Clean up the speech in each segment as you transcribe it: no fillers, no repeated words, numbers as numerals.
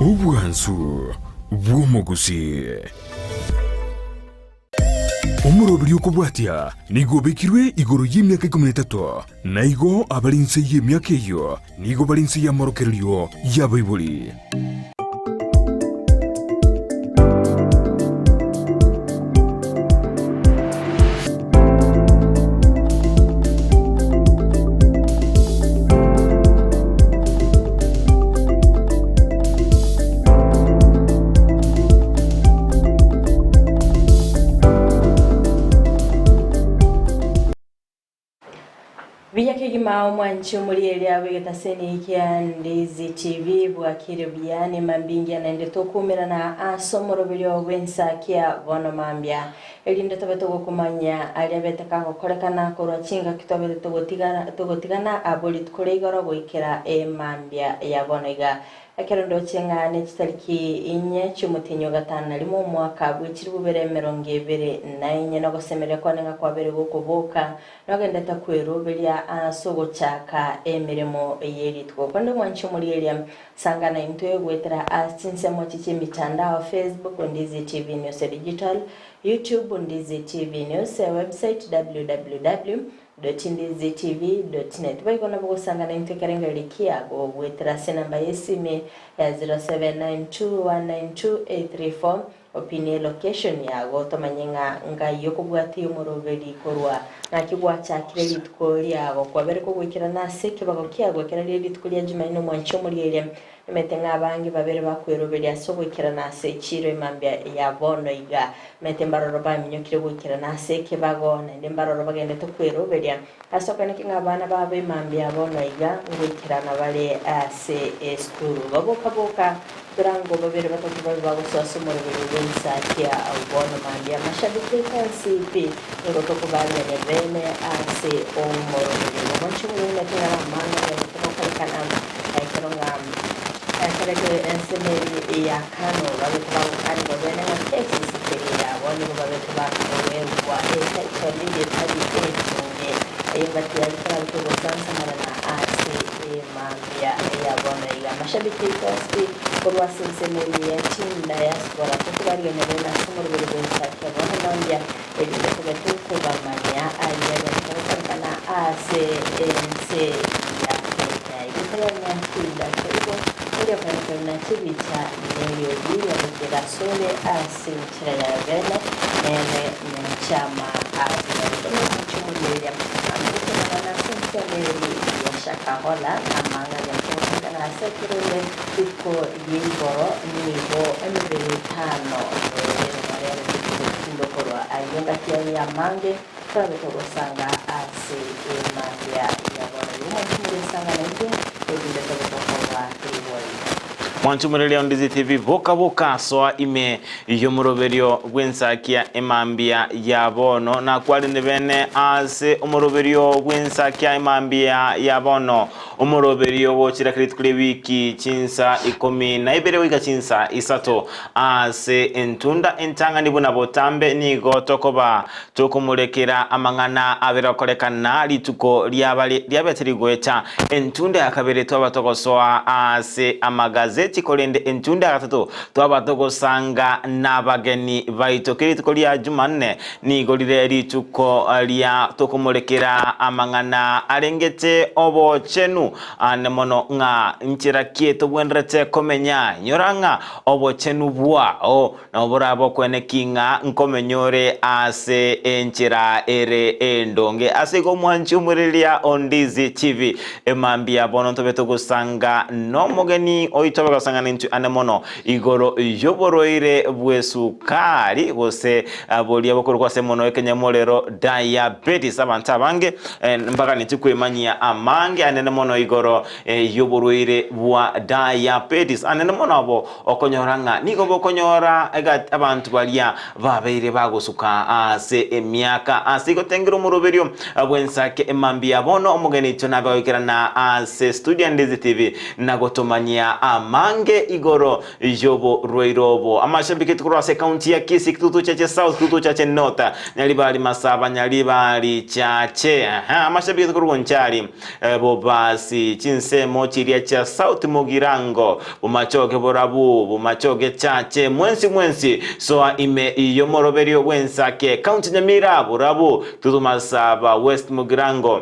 Obwansu bw'omogusii. Omoroberi okobwatia nigo obekirwe igoro y'emiaka ikomi na etato, na igo abare inse y'emiaka eyio nigo bare inse y'amorokererio y'abaibori. Buya kegima omwanchi omorieri bw'egetaseni kia Ndizi TV bwakire buya nema mbingia naende tokuumerana ase omoroberio bw'ensakia bono mambia. Erinde tobe togokomanya aria abete kagokorekana korwa chingaki twabete togotigana togotigana abwo rituko ria igoro goikera emambia ya bono iga. Ekero ndoche ng'a ne chitariki inye chi'omotienyi o gatano na rimo omwaka bwe chilifu bibere emerongo ebere na enye, na ogosemeria kwane ng'a kwabere gokoboka, nogendete kweroberia ase ogochaka emeremo ye rituko. Korende mwanche omorieria, Sangana intwe goetera ase chinsemo echi chi'emitandao, Facebook, Ndizi TV News Digital, YouTube, Ndizi TV News, Website, www. Ndizitv. Net. Boigo nabo gosangana intwe ekerengererio kiago goetera ase enamba y'esimi ya 0792192834 Opinie elocation yago tomanye ng'a ngai okobwatia omoroberi korwa naki gwachakire rituko riago kwabere kogoikerana ase ekebago kiago ekero rie rituko ria Jumanne omwanchi omorieria Emete ng'a abange babere bakweroberia ase ogoikerana ase echiiro emambia ya bono iga. Emete mbaroro baminyokire goikerana ase ekebago, naende mbaroro bagendete kweroberia ase okoeneki ng'a abana babo emambia ya bono iga ngoikerana bare ase esukuru. Baboka-boka, torango babere batato babe bagosoa ase omoroberio bw'ensakia bono mambia. Amashabiki onsi pi nigo tokobaarigania bene ase omoroberio. Omonche omuya omanyete ng'a namang'ana agendete gokorekana. Ekero ng'a ekero ekero ensemo eri ya kano babete bagokanigwa bene ng'a kesi teri eyabo, nigo babete bakoegwa etitle deed etari enchonge, eyio ngaki yari torabe togosansamarana ase emambia ya bono iga. Mashabiki aito ase korwa ase ensemo eri ye chindiaspora tokobarigania bene ase omoroberi bw'ensaki ya bono mambia erinde tobe tokobamanya aria gento gokorekana ase ense ya Kenya. Egetebe nyakinda toigo erio okoenekeri na chibicha neriogi riabekire asore ase enchera ya bene nere nyanchama abiarete nomochie omorieria amogotenena ase ensemo eri ya Shakahola namang'a gento gokorekana ase ekerende rituko ria igoro nigo emebere etano nere norerete Tinde korwa ayio ngaki yaye y'amange, torabe togosanga ase emambia ya bono. Igo mwanchumire nsanga naintwe, erinde tobe tokoba rigori. Mwanchumire on Ndizi TV boka boka soa ime y'omoroberio bw'ensakia emambia ya bono nakwarende bene ase omoroberio bw'ensakia emambia ya bono Omoroberio gochira rituko ri'ewiki chinsa ikomi na ibere goika chinsa isato. Ase entunda entang'ani buna botambe nigo tokoba tokomorekera amang'ana abere gokorekana rituko riabare riabete rigoeta. Entunda ya kabere twaba togosoa ase amagazeti korende entunda ya gatato twaba togosanga nabageni baito. Kera rituko ria Jumanne Nigo rire rituko ria tokomorekera amang'ana arengete obochenu ande mono ng'a nchera ki tobwenerete komenya. Inyora ng'a obochenu bwao nabo borabe okweneki ng'a nkomenya ore ase enchera ere endonge. Ase igo omwanchi omoriria o Ndizi TV, emambia bono ntobe togosanga nomogeni oito abe gosang'ana intwe ande mono Igoro y'oborwaire bw'esukari gose boria bokorokwa ase emonwa ekenyamorero diabetes. Abanto abange mbaganetie kwemanyia amange anene mono igoro y'oborwaire bwa diabetes. Anene mono abo okonyora ng'a nigo bokonyora abanto baria babeire bagosuka ase emiaka ase igotengera omoroberio bw'ensake emambia. Bono omogeni oito nabe goikerana ase studio ya Ndizi TV na gotomanyia amange. amange igoro y'oborwaire obo. Amashabiki korwa ase ekaunti ya Kisii, Kitutu Chache South, Kitutu Chache North, Nyaribari Masaba, Nyaribari Chache. Aha, amashabiki korwa Bonchari, Bobasi, chinsemo chiria chia South Mugirango, Bomachoge Borabu, Bomachoge Chache, mwensi mwensi soa ime y'omoroberio bw'ensake, Ekaunti Nyamira, Borabu, Kitutu Masaba, West Mugirango.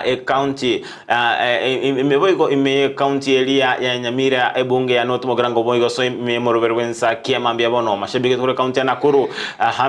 Ekaunti ime boigo ime y'ekaunti eria ya Nyamira ebunge ya North Mugirango boigo so ime y'omoroberi bw'ensa kia mambia bono mashabiki korwa ekaunti ya Nakuru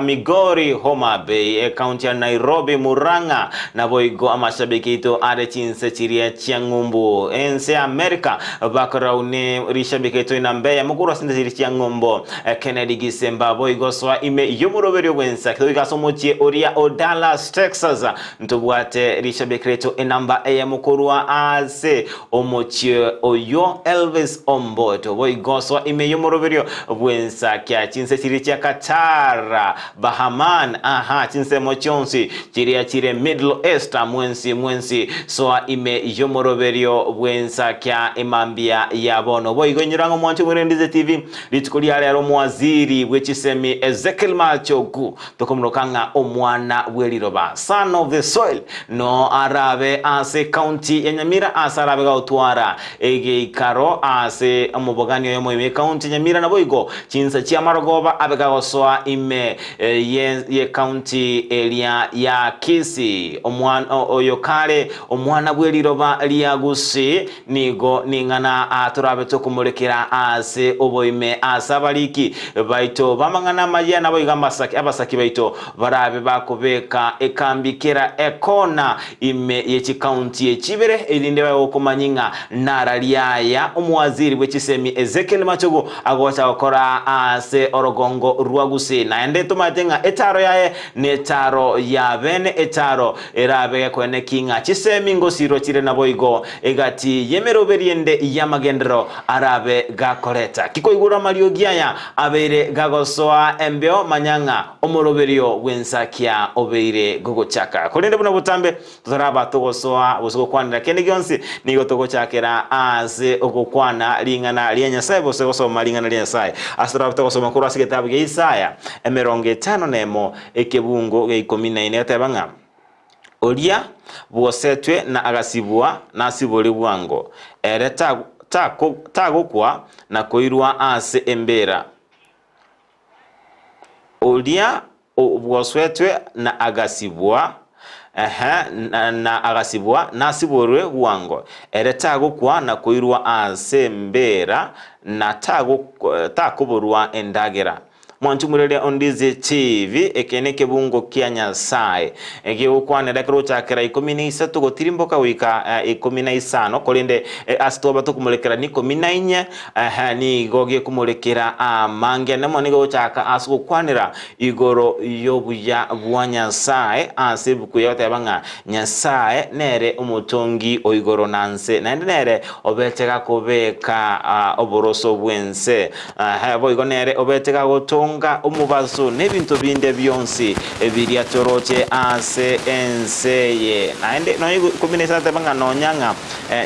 Migori Homa Bay ekaunti ya Nairobi Murang'a naboigo amashabiki aito are chinse chiria chia ng'umbu ense ya America bakoraune rishabiki aito inamba eyemo korwa ase chinse chiria chia ng'umbu Kennedy Gisemba boigo soa ime y'omoroberio bw'ensa goika ase omochie oria o Dallas Texas Ntobwate rishabiki riaito enamba eyemo korwa ase omochie oyio Elvis Omboto, boigo osoa ime y'omoroberio bw'ensakia chinse chiria chia Qatar, Bahaman, aha, chinsemo chionsi chiria chire Middle East, mwensi mwensi soa ime y'omoroberio bw'ensakia emambia ya bono. Boigo inyora ng'a omwancho bw'Erendize TV rituko ria rero omowaziri bwe chisemi Ezekiel Machogu Tokomoroka ng'a omwana bw'eriroba, son of the soil, no arabe ase ekaunti ya Nyamira ase arabe gagotwara egeikaro ase omobogani oyomo ime ekaunti ya Nyamira naboigo chinsa chi'amarogoba abe gagosoa ime y'ekaunti eria ya Kisii. Omwana oyo kare omwana bw'eriroba ria Gusii Nigo ning'ana torabe tokomorekera ase oboime ase abariki baito b'amang'ana amayia, naboigo abasaki baito barabe bakobeka ekambi kera ekona ime ye chikaunti echi ibere, erinde babe gokomanya ng'a nararia aya omowaziri bwe chisemi Ezekiel Machogu agocha gokora ase orogongo rwa Gusii. Naende tomaete ng'a etaro yaye netaro ya bene, etaro Erabe gekoeneki ng'a chisemi ngosirwa chire naboigo egati y'emeroberi ende y'amagenderero arabe gakoreta. Kikoigura amariogi aya abeire gagosoa embeo, manya ng'a omoroberio bw'ensakia obeire gogochaka. Korende buna botambe totaraba togosoa gose gokwanera kende gionsi, nigo togochakera ase ogokwana ring'ana ria Nyasae gose gosoma ring'ana ria Nyasae. Ase torabe togosoma korwa ase egetabu gia Isaya emerongo etano nemo Ekebungo gia ikomi na ine geteba ng'a, Oria bwosetwe na agasibwa nasibore bwango, ere tagokwa na koirwa ase embeera. Oria bwosetwe na agasibwa, ehe, na agasibwa nasiborwe bwango, ere tagokwa na koirwa ase embeera, na takoborwa endagera. Mwanchumureria Ondize TV, eke nekebungo kia Nyasae gegokwanera ekero gochakera ikomi na isato gotirimboka goika ikomi na isano, korende ase twaba tokomorekera ni ikomi na inye, nigo gekomorekera amange nemo nigo gochaka ase gokwanera igoro y'obuya bwa Nyasae ase ebuku eye goteba ng'a Nyasae nere omotongi o igoro na nse, naende nere obete gakobeka oboroso bw'ense. Boigo nere obete gagotonga omobaso na ebinto binde bionsi biria toroche ase ense eye. Naende nonya ikomi na isato ateba ng'a nonya ng'a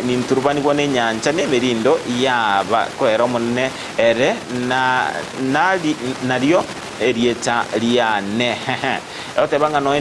ninturubanigwa nenyancha na emerindo yaba koera Omonene ere nario erieta riane. Egoteba ng'a nonya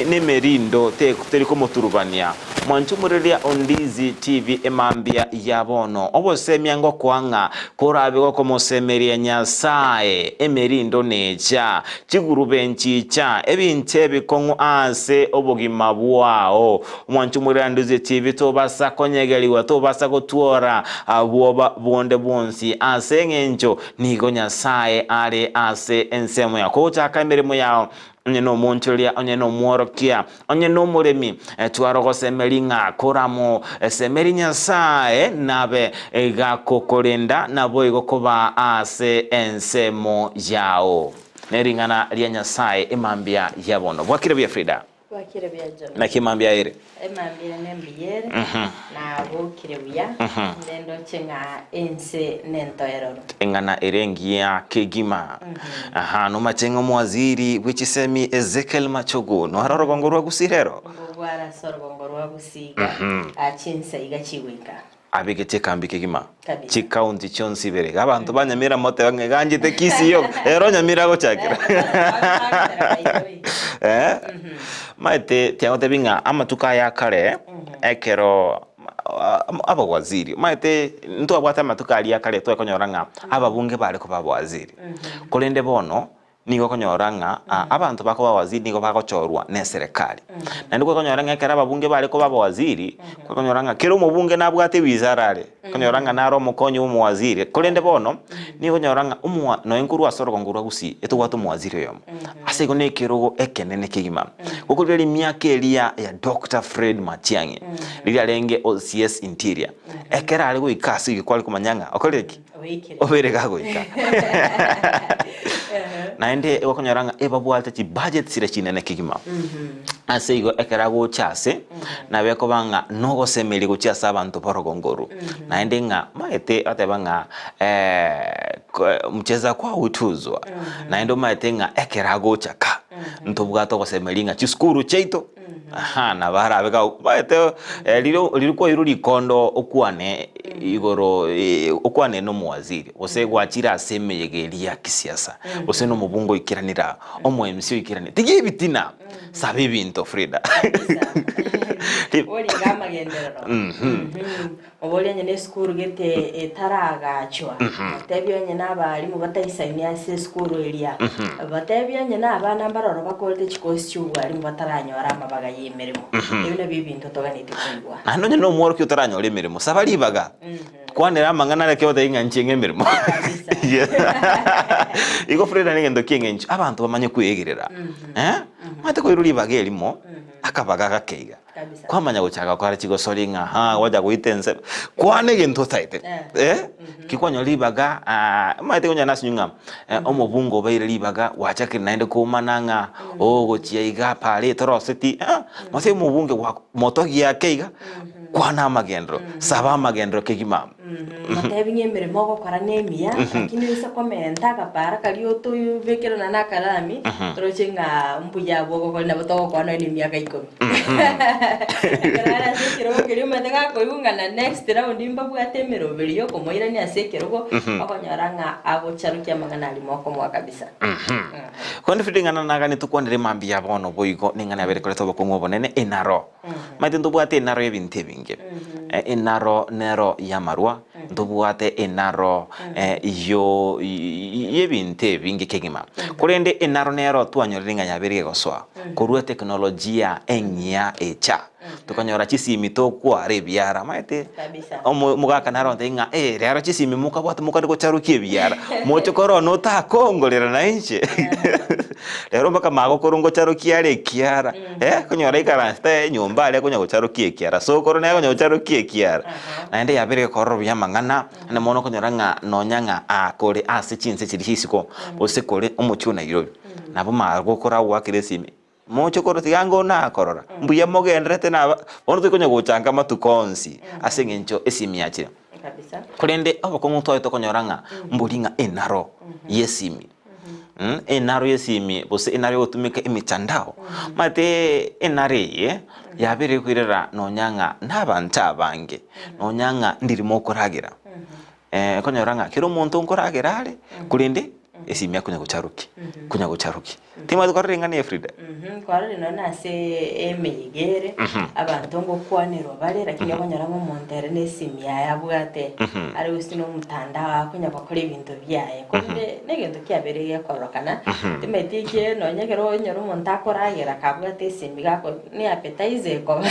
nemerindo teri komoturubania. Mwanchumureria Ondizi TV emambia ya bono. Obosemia ngokoa ng'a korabe gokomosemeria Nyasae, emerindo necha, chigurube nchicha, ebinto ebikong'u ase obogima bwao. Mwanchumureria Ondizi TV tobasa konyegerigwa, tobasa gotwora bwoba bonde bwonsi ase eng'encho nigo Nyasae are ase ensemo yao. Kogochaka emeremo yao Onye nomonchoria, onye nomworokia, onye nomoremi, twara ogosemeria ng'a koramosemerie Nyasae nabe gakokorenda naboigo koba ase ensemo yao. Nering'ana ria Nyasae emambia ya bono. Bwakire buya Frida? Bwakire buya John. Naki emambia ere? Emambia ere nembuya ere, nabokire buya, inde ndoche ng'a ense nentoeroro. Eng'ana ere engiya kegima. Aha, nomache ng'a omowaziri bwe chisemi Ezekiel Machogu noare orogongo rwa Gusii rero? Ngobware ase orogongo rwa Gusii iga, chinsa iga chigoika. Abegete ekambi kegima Kabisa. chikaunti chionsi ibere iga abanto ba Nyamira motebe ng'a iga anchete Kisii yoka ero Nyamira agochakera Eh, maete tiagotebi ng'a amatuko aya akare ekero abawaziri maete ntwabwate amatuko aria akare twakonyora ng'a ababunge bare koba abawaziri korende bono Nigo okonyora ng'a abanto bakoba abawaziri nigo bagochorwa neserekari. Naende kwekonyora ng'a ekero ababunge bare koba abawaziri, kwekonyora ng'a kera omobunge nabwate ewizara are, okonyora ng'a nare omokonyi bwa omowaziri. Korende bono, nigo okonyora ng'a omowa nonya nkorwa ase orogongo rwa Gusii, etobwate omowaziri oyomo. Ase igo na ekerogo ekenene kegima. Gokorera emiaka eria ya Doctor Fred Matiang'i, riria arenge OCS Interior, ekero are goika ase oyio kware komanya ng'a okorire ki? Obeire gagoika. Naende okonyora ng'a ebabwate chibudget chire chinene kegima. Ase igo ekero agocha ase, nabo ekoba ng'a nogosemeria gochia ase abanto b'orogongo orwo. Naende ng'a omanyete bateba ng'a mcheza kwao hutuzwa. Naende omanyete ng'a ekero agocha ka, ntobwate ogosemeria ng'a chisukuru chiaito. Aha, nabo arabe omanyete riria riria kwairwe rikondo okwane igoro okwane na omowaziri, gose gwachire ase emeyega eria ya kisiasa, gose na omobunge oikeranire aa, omo MC oikeranire, tiga ebitina, saba ebinto Frida. Origa amagenderero. Oborie onye nesukuru gete etaraagachwa, batebie onye nabarimu bataisaini ase esukuru eria, batebie onye nabana mbaroro bakorete chikosi chi'obwarimu bataranyora amabaga y'emeremo. Ebio nabio ebinto toganetie koigwa. Naende onye nomworokia otaranyora emeremo, saba ribaga, kwanera amang'ana areke otebi ng'a inche ng'e emeremo. Kabisa. Yes. Igo Freda negento ki'eng'encho abanto bamanye kweegerera. Eh? Omanyete koirwa ribaga erimo, akabaga gake iga. Kwamanya gochaka gokora chigosori ng'a haa gwacha goita ense, kwana egento otaete eh, ki kwanyora ribaga omanyete konya nasinyu ng'a omobunge obeire ribaga gwachakire naende komana ng'a ogochia iga pare etoroseti ah, mose omobunge gwa motogie ake iga, kwana amagenderero, saba amagenderero kegima. Motebi ng'a emeremo ogokora nemiya, lakini oise komenta akapara karia otobekerana na akarami, toroche ng'a mbuya abwo ogokora nabo togokora nonya na emiaka ikomi. Ekero are ase ekerogo keria omanyete gakoigwa ng'a na next round mbabwate emeroberi yokomoirania ase ekerogo, okonyora ng'a agocharokia amang'ana aria mokomoa kabisa. Korende Frida ing'ana nagani tokwanere mambia bono boigo ning'ana yabere koreta obokong'u obonene enaro. Omanyete ntobwate enaro y'ebinto ebinge, enaro nero y'amarwa, ntobwate enaro yo y'ebinto ebinge kegima. Korende enaro nero twanyorire ng'a yabeire gegosoa korwa eteknolojia eng'ia echa, tokanyora chisimi tokwara ebiara, omanyete Kabisa. omo omogaka naro ontebia ng'a eh rero chisimi mokabwate mokare gocharokia ebiara, moche korora notakongorera nainche. Rero mpaka magokoro ngocharokia are ekiara. Eh, konyora aikaransete enyomba aria konya gocharokia ekiara, sokoro nere konya gocharokia ekiara. Naende yabere gekorero buya amang'ana, naende mono okonyora ng'a nonya ng'a aa kore ase chinse chiria chia isiko, gose kore omochie o Nairobi, nabo magokoro agoakera esimi, moche korora tiga ango nakorora, mbuya mogendererete naba bono tokonya gochanga amatuko onsi ase eng'encho esimi yachire. Kabisa. Korende obokong'u tware tokonyora ng'a mbori ng'a enaro y'esimi. Enaro y'esimi gose enaro egotumeka emitandao, omanyete enaro eye yabeire koirera nonya ng'a nabanto abange, nonya ng'a ndiri mokoragera, okonyora ng'a kera omonto nkoragera are, korende esimi akonya gocharokia, konya gocharokia. Timanyeti korora ring'ana eye Frida? Kwarorire nonya na ase emeyega ere, abanto ngokwanerwa bare, lakini okonyora ng'a omonto ere na esimi yaye abwate, are gose na omotandao akonya gokora ebinto biaye. Korende negento kiabeire gekororokana, timanyeti eke nonya ekero onyora omonto akoragera kabwate esimi gako ne appetizer ekoba,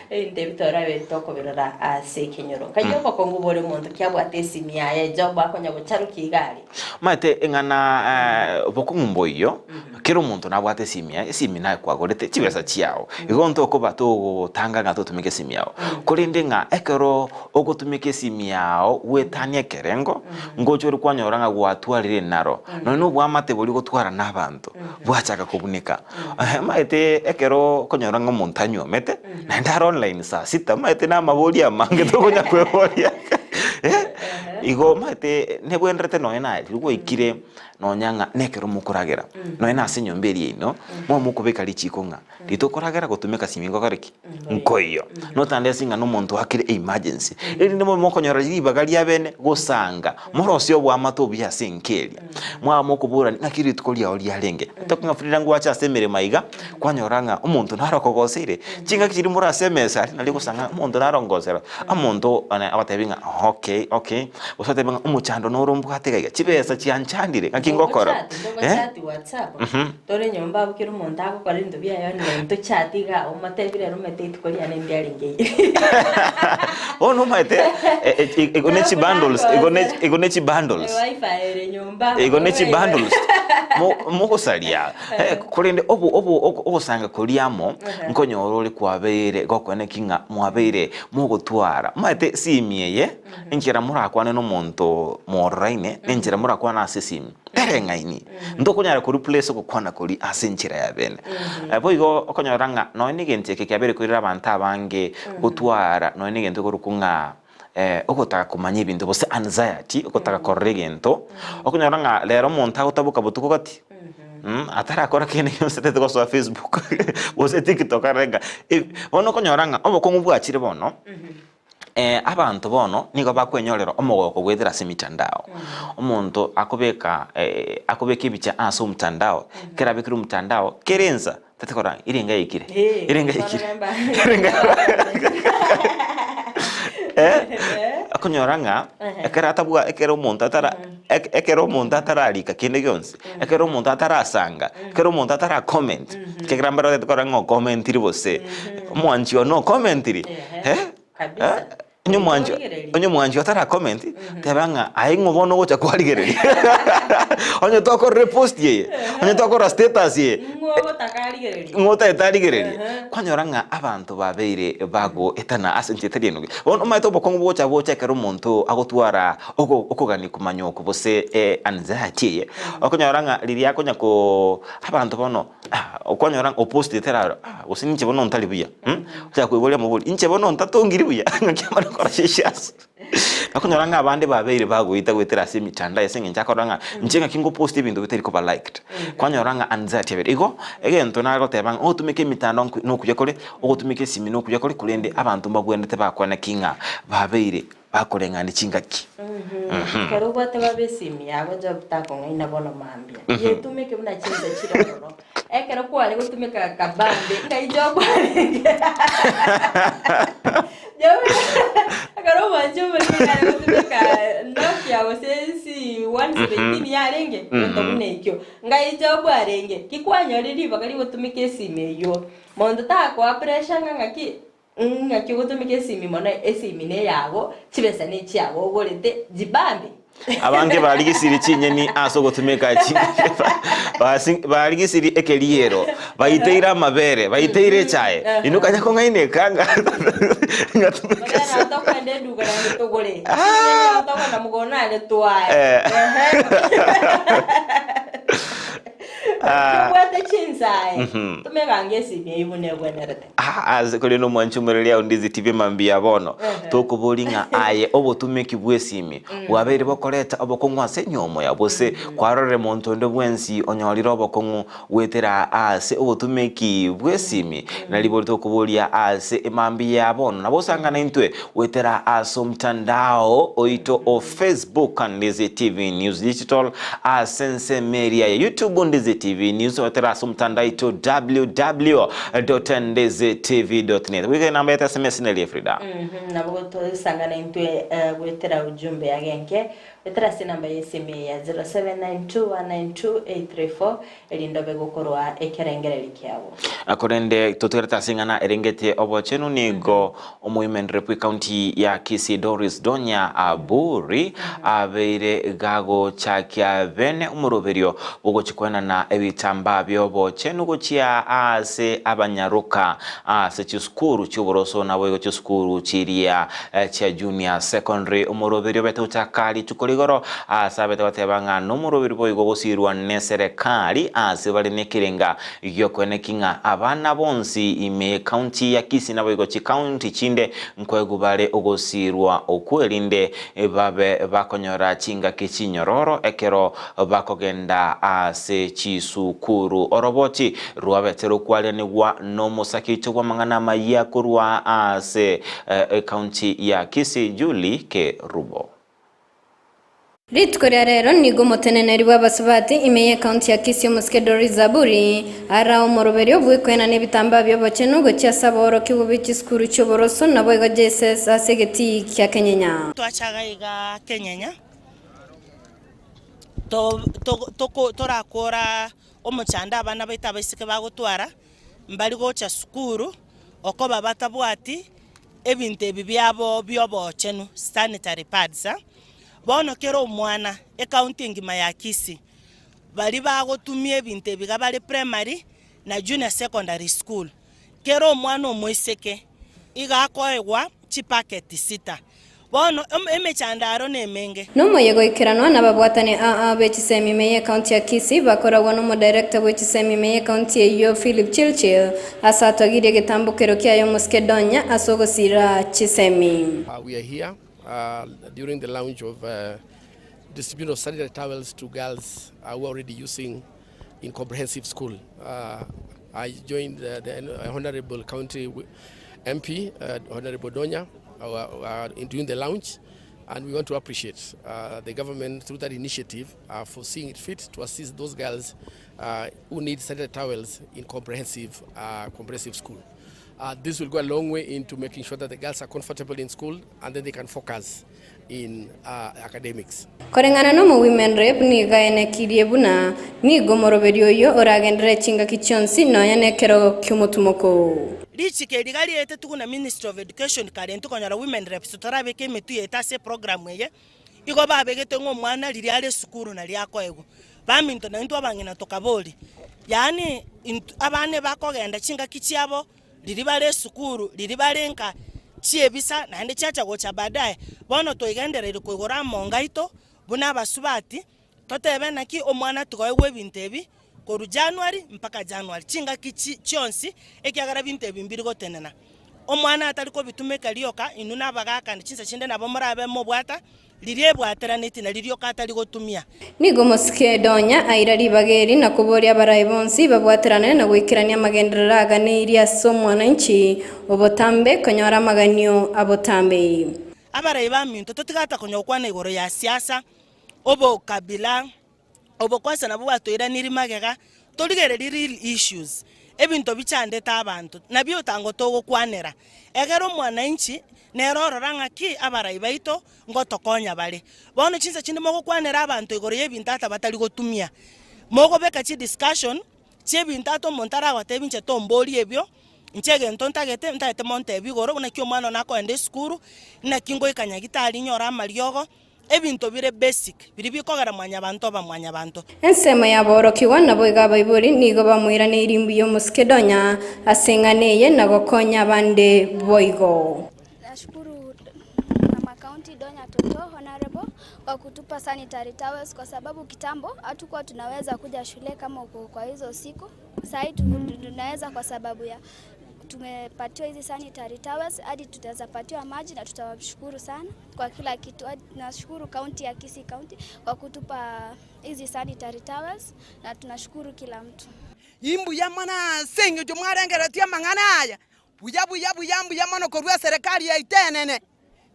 ebinto ebi torabe tokobirora ase ekenyoro. Nkai obokongu bore omonto kiabwate esimi yaye ejob akonya gocharokia iga aria. Omanyete eng'ana bokong'u mboiyo, kera omonto nabwate esimi yaye, esimi naye kwagorete chibesa chiao, igo ntokoba togotanga ng'a totumeke esimi yao. Korende ng'a ekero ogotumeka esimi yao goetania ekerengo, ngocha ore kwanyora ng'a gwatwarire enaro, nonya na oboamate boria ogotwara na abanto, bwachaka kobuneka. Omanyete ekero okonyora ng'a omonto anywomete, naende are online saa sita, omanyete na amabori amange tokonya kweboria. Igo omanyete nebwenerete nonye naye riria gwaikire nonya ng'a nekero mokoragera, nonye na ase enyomba eria yaino, mobe mokobeka richiko ng'a ritokoragera gotumeka simi ngokore ki? Nkoiyo. Notandesi ng'a nomonto oakire emergency, erinde mobe mokonyora ribaga ria bene gosanga, morosie oboamate obuya ase enka eria. Mwaba mokoborani ng'aki rituko riao riarenge. Toki ng'a Frida ngwache ase emeremo aiga, kwanyora ng'a omonto naro okogoseire, chingaki chiria more ase emesa aria nario ogosanga ng'a omonto naro ongosera, omonto one agotebi ng'a okay okay, gose otebe ng'a omochando noro mbwate iga iga, chibesa chianchandire ng'aki ngokora Togochati, togochati WhatsApp, tore nyomba abwo kera omonto agokora ebinto biaye online, tochati iga omotebi rero omanyete rituko riane ndiarenge iri. Bono omanyete igo ne chibundles, igo ne igo ne chibundles. Ewifi ere nyomba. Igo ne chibundles mogosaria. Korende obo obo ogosanga koria amo nkonyora ore kwabeire gokwana ki ng'a mwabeire mogotwara. Omanyete esimi eye, enchera morakwane nomonto mwororaine, na enchera morakwane ase esimi, tereng'aini. Ntokonyara ko replace ogokwana koria ase enchera ya bene. Boigo okonyora ng'a nonye na egento eke kiabeire koirera abanto abange gotwara nonye na egento ekorokwa ng'a ogotaka komanya ebinto gose anxiety, ogotaka korora egento, okonyora ng'a rero omonto agotaboka botuko gati, atarakora kende gionsi atagete gosoa Facebook gose TikTok arore ng'a bono okonyora ng'a obokong'u bwachire bono, abanto bono nigo bakwenyorera omogoko goetera ase emitandao. Omonto akobeka akobeka ebicha ase omotandao, ekero abekire omotandao, kera ensa tari korora ng'a erenga yaikire, erenga yaikire, erenga okonyora ng'a ekero atabwa ekero omonto atara ekero omonto atararika kende gionsi, ekero omonto atarasanga, ekero omonto atara comment, ekiagera mbare otagete korora ng'a okomentiri gose, omwanchi one okomentiri, Kabisa. Onye omwanchi Oigereria. onye omwanchi otara comment, teba ng'a aye ng'o bono ogocha kwarigereria. Onye twakorire post eye, onye twakorora status eye, Ng'o ogotaka arigererie? ng'o otagete arigererie. Ehe. Kwanyora ng'a abanto babeire bagoetana ase enchera etari enoge. Bono omanyete obokong'u bogocha gocha ekero omonto agotwara ogo okogania komanya oko gose anxiety eye, okonyora ng'a riria akonya koo abanto bono. Okonyora ng'a opostete aroro, ah, gose ninche bono ntari buya, ochaka koiboria amabori, inche bono ntatongiri buya, ng'aki amare gokora sheshasi. Okonyora ng'a abande babeire bagoita goetera ase emitandao ase eng'encho akorora ng'a inche ng'aki ngoposta ebinto bitari koba liked. Kwanyora ng'a anxiety yabere. Igo, egento nagoteba ng'a ogotumeka emitandao nko nokuya kore, ogotumeka esimi nokuya kore, korende abanto mbabwenerete bakwane ki ng'a babeire bakoreng'ania chingaki. Ekero obwate babe esimi yago Job takong'aina bono mambia. Yetumeke buna chinsa chire ororo. Ekero kware gotumeka kabambe ng'ai Job arenge? Job ekero omwanchi omorimo yare gotumeka Nokia gose C117 yarenge gento buna ekio. Ng'ai Job arenge? Ki kwanyorire ribaga rigotumeka esimi eyio? Monto takoa pressure ng'a ng'aki Ng'aki ogotumeka esimi mono esimi neyago, chibesa nechiago ogorete, jibambe. Abange barigisiri chinyeni ase ogotumeka barigisiri ekeriero, baiteire amabere, baiteire echae. Inwe kanya kong'aina ekanga ngatumeka Magena ase. tokwenda eduka naende togore. Chinyeni tokwenda mogondo naende twae. Ehe. Tobwate chinsae, tumeka esimi eyio buna ebwenerete. Aa ase korende omwanchi omoreria onde zitibe mambia bono, tokoboria ng'a aye obotumeki bw'esimi bwabeire bokoreta obokong'u ase enyomo yao, gose kwarorire monto onde bwensi onyorire obokong'u goetera ase obotumeki bw'esimi. Nariborio tokoboria ase emambia ya bono, nabo osangana intwe goetera ase omtandao oito o Facebook Ndizi TV News Digital, ase ensemo eria ya YouTube Ndizi TV News, goetera ase omtandao oito www.ndizitv.net. Goika enamba yaito ya SMS neria Frida. Nabo gotosangana intwe goetera ujumbe ya genke goetera ase enamba y'esimi eye ya 0792192834 erinde obe gokorwa ekerengererio kiabo. Korende totigarete ase ing'ana erengete obochenu nigo omoimenere bw'ecounty ya Kisii Doris Donya Aburi abeire gagochakia bene omoroberio bw'ogochia koenana ebitambaa bi'obochenu gochia ase abanyaroka ase chisukuru chi'oboroso naboigo chisukuru chiria chia junior secondary. Omoroberio obete gochaka rituko. rigoro ase abete goteba ng'a nomoroberi boigo gosirwa neserekari ase bare nekerenga giokoeneki ng'a abana bonsi ime y'ecounty ya Kisii naboigo chicounty chinde nkoegwa bare ogosirwa okwo erinde babe bakonyora chingaki chinyororo ekero bakogenda ase chisukuru. Oroboti rwabete rokwarianigwa nomosakito bw'amang'ana amayia korwa ase ecounty ya Kisii Julie Kerubo. Rituko ria rero nigo omoteneneri bw'abasubati ime y'ecounty ya Kisii omosike Doris Zaburi ara omoroberio bw'ekoenana ebitambaa bi'obochenu gochia ase abaorokigwa be chisukuru chi'oboroso naboigo JSS ase egetii kia Kenyenya. Twachaga iga Kenyenya torakora omochando abana baito abaiseke bagotwara, mbari gocha sukuru okoba batabwati ebinto ebi biabo bi'obochenu, sanitary pads. Bono kera omwana ecounty engima ya Kisii, baria bagotumia ebinto ebi iga bare primary na junior secondary school, kera omwana omoiseke iga akoegwa chipacket sita. Bono emechando aro nemenge. Nomoyega oikeranwa nababwatani aa be chisemi ime y'ecounty ya Kisii bakoragwa n'omodirector bwe chisemi ime y'ecounty eyio Philip Chilchil ase atogirie egetambokero kiaye omosike Donya ase ogosira chisemi. We are here during the launch of distribution of sanitary towels to girls who are already using in comprehensive school. I joined the Honorable County MP, Honorable Donya, in doing the launch, and we want to appreciate the government through that initiative for seeing it fit to assist those girls who need sanitary towels in comprehensive school. This will go a long way into making sure that the girls are comfortable in school and then they can focus in academics. Koreng'ana nomo Women Rep nigo aenekirie buna nigo omoroberi oyio oragenderere chingaki chionsi nonya nekero ki'omotumoko. Richiko eri iga riaetetwe na Ministry of Education kare intwe konyora Women Reps torabeke emetwe yaito ase eprogram eye, igo babegete ng'a omwana riria are esukuru nario akoegwa. Baminto naintwe abang'ina tokaboria, yaani intwe abana ebakogenda chingaki chiabo riria bare esukuru, riria bare nka chiebisa naende chiacha gocha baadaye, bono twaigendereire koigora amonga aito buna abasubati, totebe naki omwana tigoegwa ebinto ebi korwa January mpaka January, chingaki chi chionsi ekiagera binto ebi mbiri gotenena. Omwana atari kobitumeka rioka, inwe na abagaka chinsa chinde nabo morabe mobwata Riria ebwateranetie na ririoka atari gotumia. Nigo omosike Donya aira ribaga eri na koboria abarai bonsi babwaterane na goikerania amagenderero aganeirie ase omwananchi obotambe konyora amaganio abotambe. Abarai baminto, totigata konya gokwana igoro ya siasa, obokabila, Obo kwansa nabwo bwatoiranirie magega, torigererie real issues, ebinto bichandete abanto, nabio otango togokwanera. Egere omwananchi nere orora ng'aki abarai baito ngotokonya bare. Bono chinsa chinde mogokwanera abanto igoro y'ebinto ata batari gotumia, mogobeka chidiscussion chi'ebinto ata omonto aragotebie inche tomborie ebio, inche egento ntagete, ntagete montebie igoro naki omwana one akoenda esukuru, naki ngoika nyagitari nyore amariogo. Ebinto bire basic biria bikogera mwanyabanto oba mwanyabanto. Ensemo y'aborokigwa naboigo abaibori nigo bamoiraneirie mbuya omosike Donya ase eng'ana eye na gokonya abande boigo. Nashukuru Mama County Donya Toto Honorable kwa kutupa sanitary towels kwa sababu kitambo hatukuwa tunaweza kuja shule kama uko kwa hizo siku. Sahii tunaweza kwa sababu ya tumepatiwa hizi sanitary towels hadi tutaweza patiwa maji na tutawashukuru sana kwa kila kitu. Tunashukuru kaunti ya Kisii County kwa kutupa hizi sanitary towels na tunashukuru kila mtu. Imbuya mono ase engencho mwarengereretie amang'ana aya, buya buya buya mbuya mono korwa eserekari yaito enene.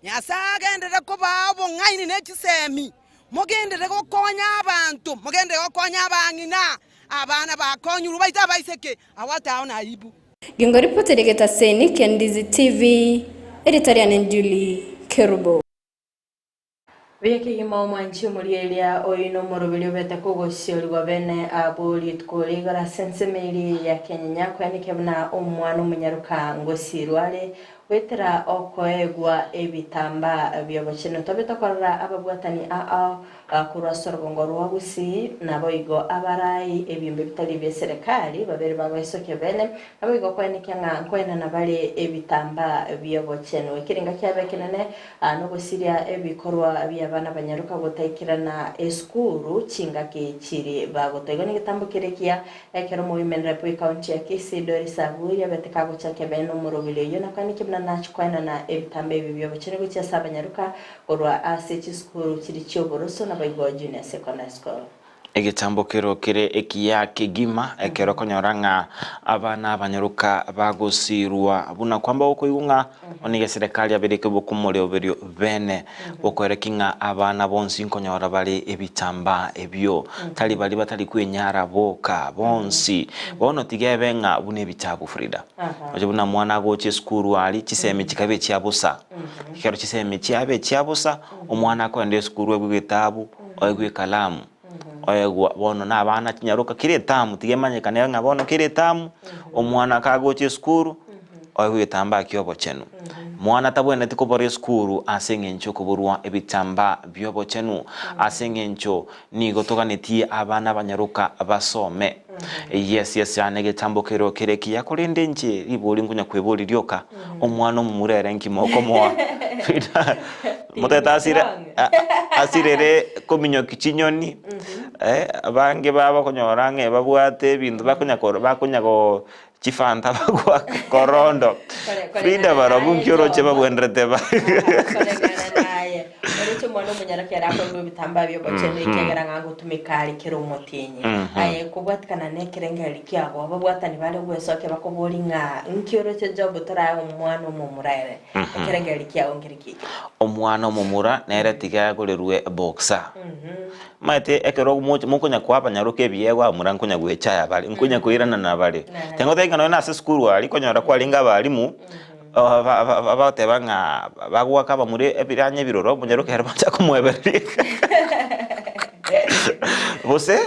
Nyasae agenderere kobaa obong'aini ne chisemi, mogenderere gokonya abanto, mogenderere gokonya abang'ina, abana bakonyirwe baito abaiseke, awataona aibu. Gingoripoteri egetaseni kia Ndizi TV, erieta riane Julie Kerubo. Buya kegima omwanchi omorieria oino nomoroberi obete kogosiorigwa bene abwo rituko rigoro ase ensemo eria ya kenyenya koenekia buna omwana omonyaroka ngosirwe are. Goetera okoegwa ebitambaa bi'obochenu tobe tokorora ababwatani ao korwa ase orogongo rwa Gusii, naboigo abarai ebiombe bitari bie serekari babere bagoesokia bene, naboigo koenekia ng'a nkoenana bare ebitambaa bi'obochenu. Ekerenga kiabo ekenene nogosiria ebikorwa bi'abana banyaroka gotaikerana esukuru chingaki chiri bagotoa. Igo negetambo kere ekiya Ekero omoimenere bw'ekaunti ya Kisii, Doris Aburi, abete kagochakia bene omoroberi oyio na koenekia buna nachie koenana ebitambe ebi bi'obochenu gochia ase abanyaruka korwa ase chisukuru chiria chi'oboroso naboigo Junior Secondary School. Egetambo kero kere ekiya kegima ekero okonyora ng'a abana abanyaroka bagosiirwa buna kwamba gokoigwa ng'a Bono iga eserekari yabereke bokomoreoberio bene, bokoereki ng'a abana bonsi nkonyora bare ebitambaa ebio, tari baria batari kwenyara boka, bonsi. Bono tiga ebe ng'a buna ebitabu Frida. Oche buna mwana agocha esukuru aria, chisemi chikabe echia bosa. Ekero chisemi chiaba echia bosa, omwana akoenda esukuru oegwe egetabu, oegwe ekalamu, oegwa bono na abana chinyaroka kera etamu tiga emanyekane ng'a bono kera etamu, omwana kagocha esukuru, Oegwe egetambaa ki'obochenu. Mwana tabwenereti kobora esukuru ase engencho y'okoborwa ebitambaa bi'obochenu, ase engencho nigo toganetie abana abanyaroka basome. Yes, yes, yaani egetambo kero kere ekiya, korende inche ribori nkonya kweboria rioka, omwana omomura ere nki mokomoa? Motagete asire asirere kominyokia chinyoni, abange baba okonyora ng'a babwate ebinto bakonya koro bakonya go Chifanta bagoaka korondo. Frida barobwo nki oroche babwenerete ba. Koreng'ana naye, oroche omwana omonyara kera akoigwa ebitambaa bi'obochenu ekiagera ng'a ngotumeka are kera omotienyi. Aye kobwatikana nekerengererio kiabo, ababwatani bare gwesokia bakoboria ng'a nki oroche Job torae omwana omomura ere? Ekerengererio kiao nkere ki? Omwana omomura nere tiga agorerwe boxer. Omanyete ekero moch mokonya koa abanyaroka ebiegwa abamura nkonya goechaya bare, nkonya koirana nabare. Tengotebia ng'a nonye na ase esukuru aria konyora kwarenge abalimu, ba ba bagoteba ng'a bagoaka abamura ebiranya ebiroro, omonyaroka ere bacha komoebereria gose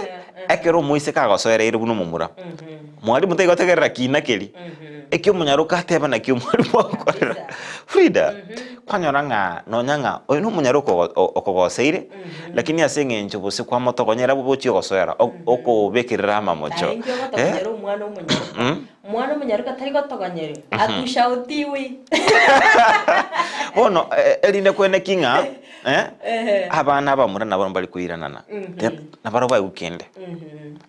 ekero omoiseke agosoereire buna omomura, mwalimu taigotegerera kina keria, ekio omonyaroka ateba nakio omwalimu agokorera. Frida, kwanyora ng'a nonya ng'a oyo na omonyaroka ogo okogoseire, Lakini ase eng'encho gose kwamotogonyera bobe ochie gosoera, okobekerera amamocho. Naye inki ogotogonyera omwana omonyaroka? Omwana omonyaroka tari gotogonyerwa, atushautiwi. Bono erinde kweneki ng'a abana abamura nabo mbari koiranana, nabarabwo baigwe kende.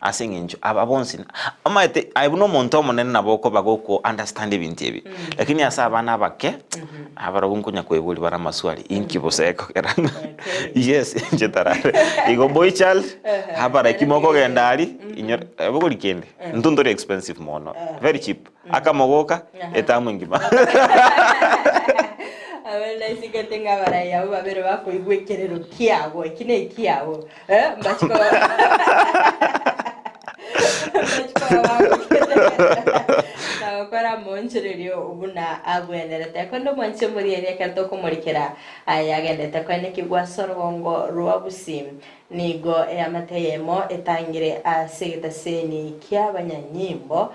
Ase eng'encho aba bonsi, omanyete aye buna omonto omonene nabo okoba goko understand ebinto ebi, lakini ase abana abake, abarabwo nkonya koiboria bare amaswali, inki bosa ekogera ng'a yes inche tarare. Igo boy child, abaraki mokogenda aria, inyora bogori kende, intwe ntori expensive mono, very cheap, akamogoka, etamu engima. Abande naisigete ng'a abarai abwo babere bakoigwa ekerero kiabo, eki nekiabo. Eh, mbachiko mbachiko nagokora omoonchorerio buna agwenerete. Korende omwanche omorigereria ekero tokomorikera aya agendete koenekigwa ase orogongo rwa Gusii, nigo eamate eyemo etangire ase egetaseni ki'abanyanyimbo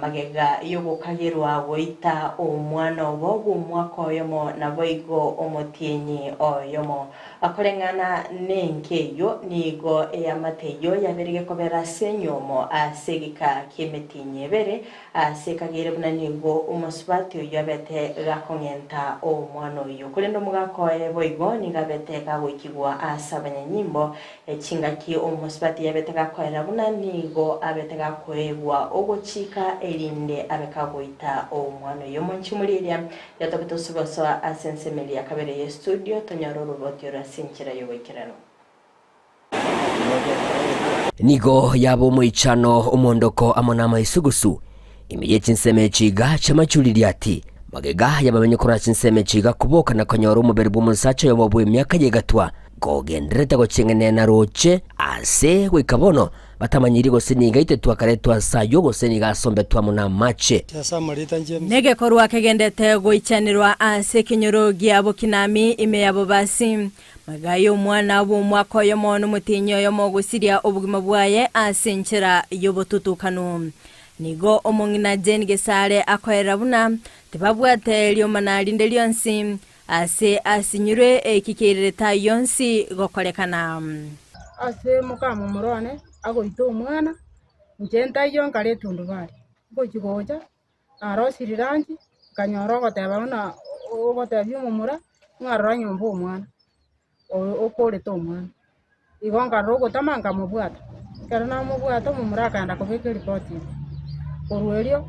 magega y'ogokagerwa goita omwana obo bw'omwaka oyomo naboigo omotienyi oyomo. Koreng'ana nenka eyio, nigo eamate eyio yabeire gekobera ase enyomo ase egeka ki'emetienyi ebere, ase ekageire buna nigo omosubati oyio abete gakong'enta omwana oyio. Korende omogaka oye boigo nigo abete gagoikigwa ase abanyanyimbo, chingaki omosubati yabete gakoera buna nigo abete gakoegwa ogochika erinde abe kagoita omwana oyio. Omonche omorieria Riatoke tosubasoa ase ensemo eria ya kabere y'estudio tonyore oroboti oro ase enchera y'ogoikeranu. Nigo yaba omoichano, omondoko amo namaisugusu ime ye chinsemo echi iga chi'amachuriri ati, magega y'abamenyi korwa chinsemo echi iga koboka na konyora omobere bw'omosacha oyomo bw'emiaka y'egatwa kogendererete gocheng'enena roche ase goika bono Batamanyiri gose nigo aitetwe akaretwa ase ayio, gose nigo asombetwe amo namache. Negekorwa kegendete goichanerwa ase ekenyoro gia Bokinami ime ya Bobasi. Magega y'omwana bw'omwaka oyomo nomotienyi oyomo gosiria obogima bwaye ase enchera y'obotutukanu. Nigo omong'ina Jane Gesare akoerera buna tibabwate riomana rinde rionsi ase asinyirwe eki keirerete ayio onsi gokorekana. Ase mokamomura one agoita omwana, inche ntaiyo nkare etundubari, ngochia gocha narosirie lunch, nkanyora ogoteba buna ogotebia omomura ng'a rora nyomba omwana, oyo okorete omwana. Igo nkarora ogotama nkamobwata, ekero namobwata omomura akaenda kobeka eripoti ime. Korwa erio,